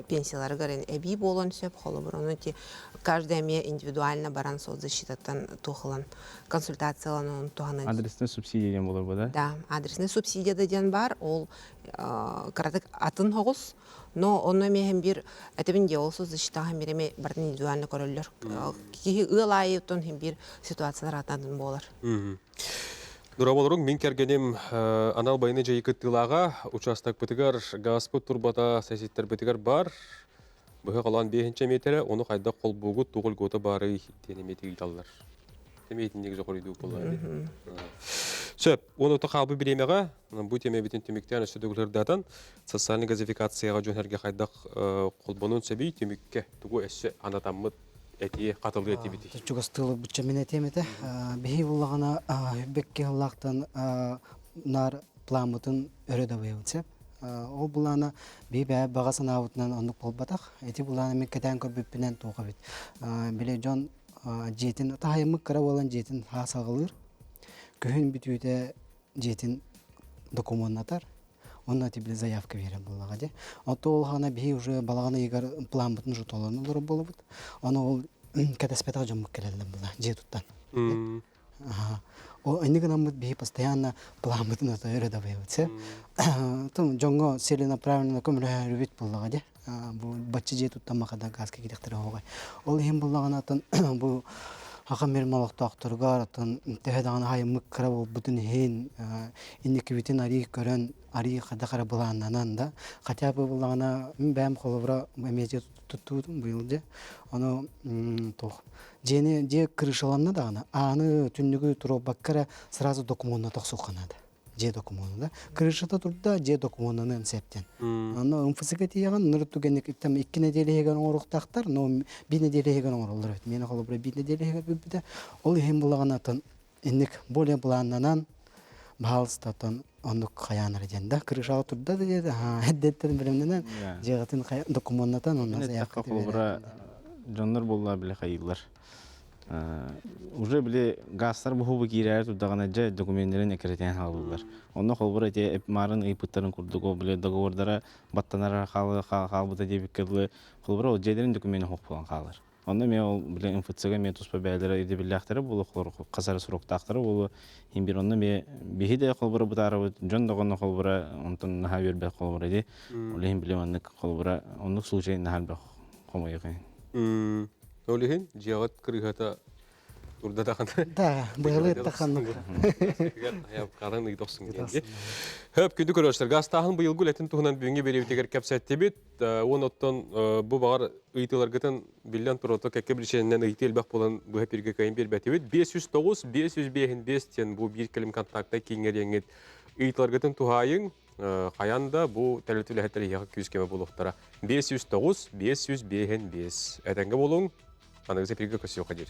пенсияларыгар эбии буолуон сөп, холобур, ону ти каждый эмиэ индивидуально баран соцзащитаттан туохылан консультацияланан туһанан. Адресный субсидия диэн болор да? Да, адресный субсидия да диэн бар, ол кыратык атын хоҕус, Но онно эмиэ бир этибин дии ол соцзащитаҕа бир эми бартын индивидуально көрөллөр. Киһи ыал аайы оттон бир ситуациялар атаатын буолар. Дорооболоруҥ, мин кэргэним анал байыны дьайыы кыттыылааҕа учаастакпытыгар газпыт турбата соседтарбытыгар бар. Быһа холоон биэһинчэ миэтэрэ, ону хайдах холбуугут, туох льгота баарый диэн эмиэ ыйыталлар. Эмиэ итинник дьоҕуруйдуу буоллар. Сөп, уон ото хаалбыт бириэмэҕэ бу тиэмэбитин түмүктээн өссө төгүл социальный газификацияҕа дьон эргэ хайдах холбонун сөбүй түмүккэ тугу өссө анатаммыт этии хатылыы этибитий? Чугастыылы бучча мин этиэм этэ. Биһи буллаҕына бэкки сыллаахтан наар планмытын өрө дабайабыт сөп. Ол былаана биһи бэйэ баҕа санаабытынан оннук буолбатах. Ити былааны мин кэтээн көрбүппүнэн туох эбит. Били дьон дьиэтин таһайыммыт кыра буолан дьиэтин хаас аҕылыыр. Күһүн бүтүүтэ дьиэтин докумуоннатар. Онно ити заявка биэрэр буоллаҕа дии. Оттон ол хаана биһи уже балаҕан ыйыгар планбытын уже толорон олорор буолабыт. Ону ол кэтэспэтэх дьоммут кэлэллэр буолла дьиэ туттан. Ол инник гынаммыт биһи постоянно планбытын ото өрө дабайабыт сэ. Том дьоҥҥо целенаправленно көмөлөһөрүбүт буоллаҕа дии. Бу бачча дьиэ туттаммаха да газка киириэхтэрэ оһоҕой. Ол иһин буллаҕына атын бу Аха мир олохтоохторугар атын төһө даҕаны айыммыт кыра буолбутун иһин инникибитин арии көрөн арии хайдах эрэ былааннанан да хотя бы буллаҕына мин бэйэм холобура эмиэ дьиэ туттубутум быйыл дьэ ону туох дьиэни дьиэ крышаланна даҕаны ааны түннүгү туруорбакка эрэ сразу докумуонна тохсуохха наада дьиэ докумуона да крышата турда дьиэ докумуонаны септен аны МФЦ-га тиийэҕин ныр түгэнник там икки нэдиэлэ иһигэр оҥоруохтаахтар но биир нэдиэлэ иһигэр оҥороллор эбит миэнэ холобура биир нэдиэлэ иһигэр бүппүтэ ол иһин булаҕына атын инник более планнанан баһаалыстатан оннук хайаанара диэн да крышаҕа турда да диэт эрдэттэн бэлэмнэнэн дьиэҕитин докумуоннатан онно заявка холобура дьоннор буолла били хайыылар Уже били газтар буһубу киирээри турдаҕына дьэ докуменнарын эккирэтиһэн хаалаллар. Онно холобура ити марын ыйыппыттарын курдук ол били договордара баттанар хаалбыта диэбиккэ дылы холобура ол дьиэлэрин докумена суох буолан хаалар. Онно эмиэ ол били МФЦ-га эмиэ туспа бэйэлэрэ ирдэбиллээхтэрэ буолуо хас эрэ суруктаахтара буолуо иһин биир онно эмиэ биһи да холобура бытаарабыт дьон даҕаны холобура онтон наһаа үөрбэт холобура дии. Ол иһин били маннык холобура оннук случай наһаа элбэх хомойуох Ол иһин дьиэҕит кырыыһата. Турда даҕаны. Да, быһылы таханнык. Каран ыйдохсун диэн. Хөп күндү көрөөччүлэр, гастааһын быйылгы үлэтин туһунан бүгүҥҥү биэриибитигэр кэпсэттибит. Уон оттон бу баҕар ыйытыыларгытын биллэн турар кэккэ биричиэнэнэн ыйытыы элбэх буолан быһа пиргэ кыайан биэрбэтибит. 509 505 диэн бу биир кэлим контактнай кииҥҥэ диэҥҥит ыйытыыларгытын туһаайыҥ. Хайаан да бу тэрилтэ үлэһиттэр эһиэхэ күүс-көмө буолуохтара. 509 505 Этэҥҥэ буолуҥ. Аныгы эпиргэ көрсүөххэ диир.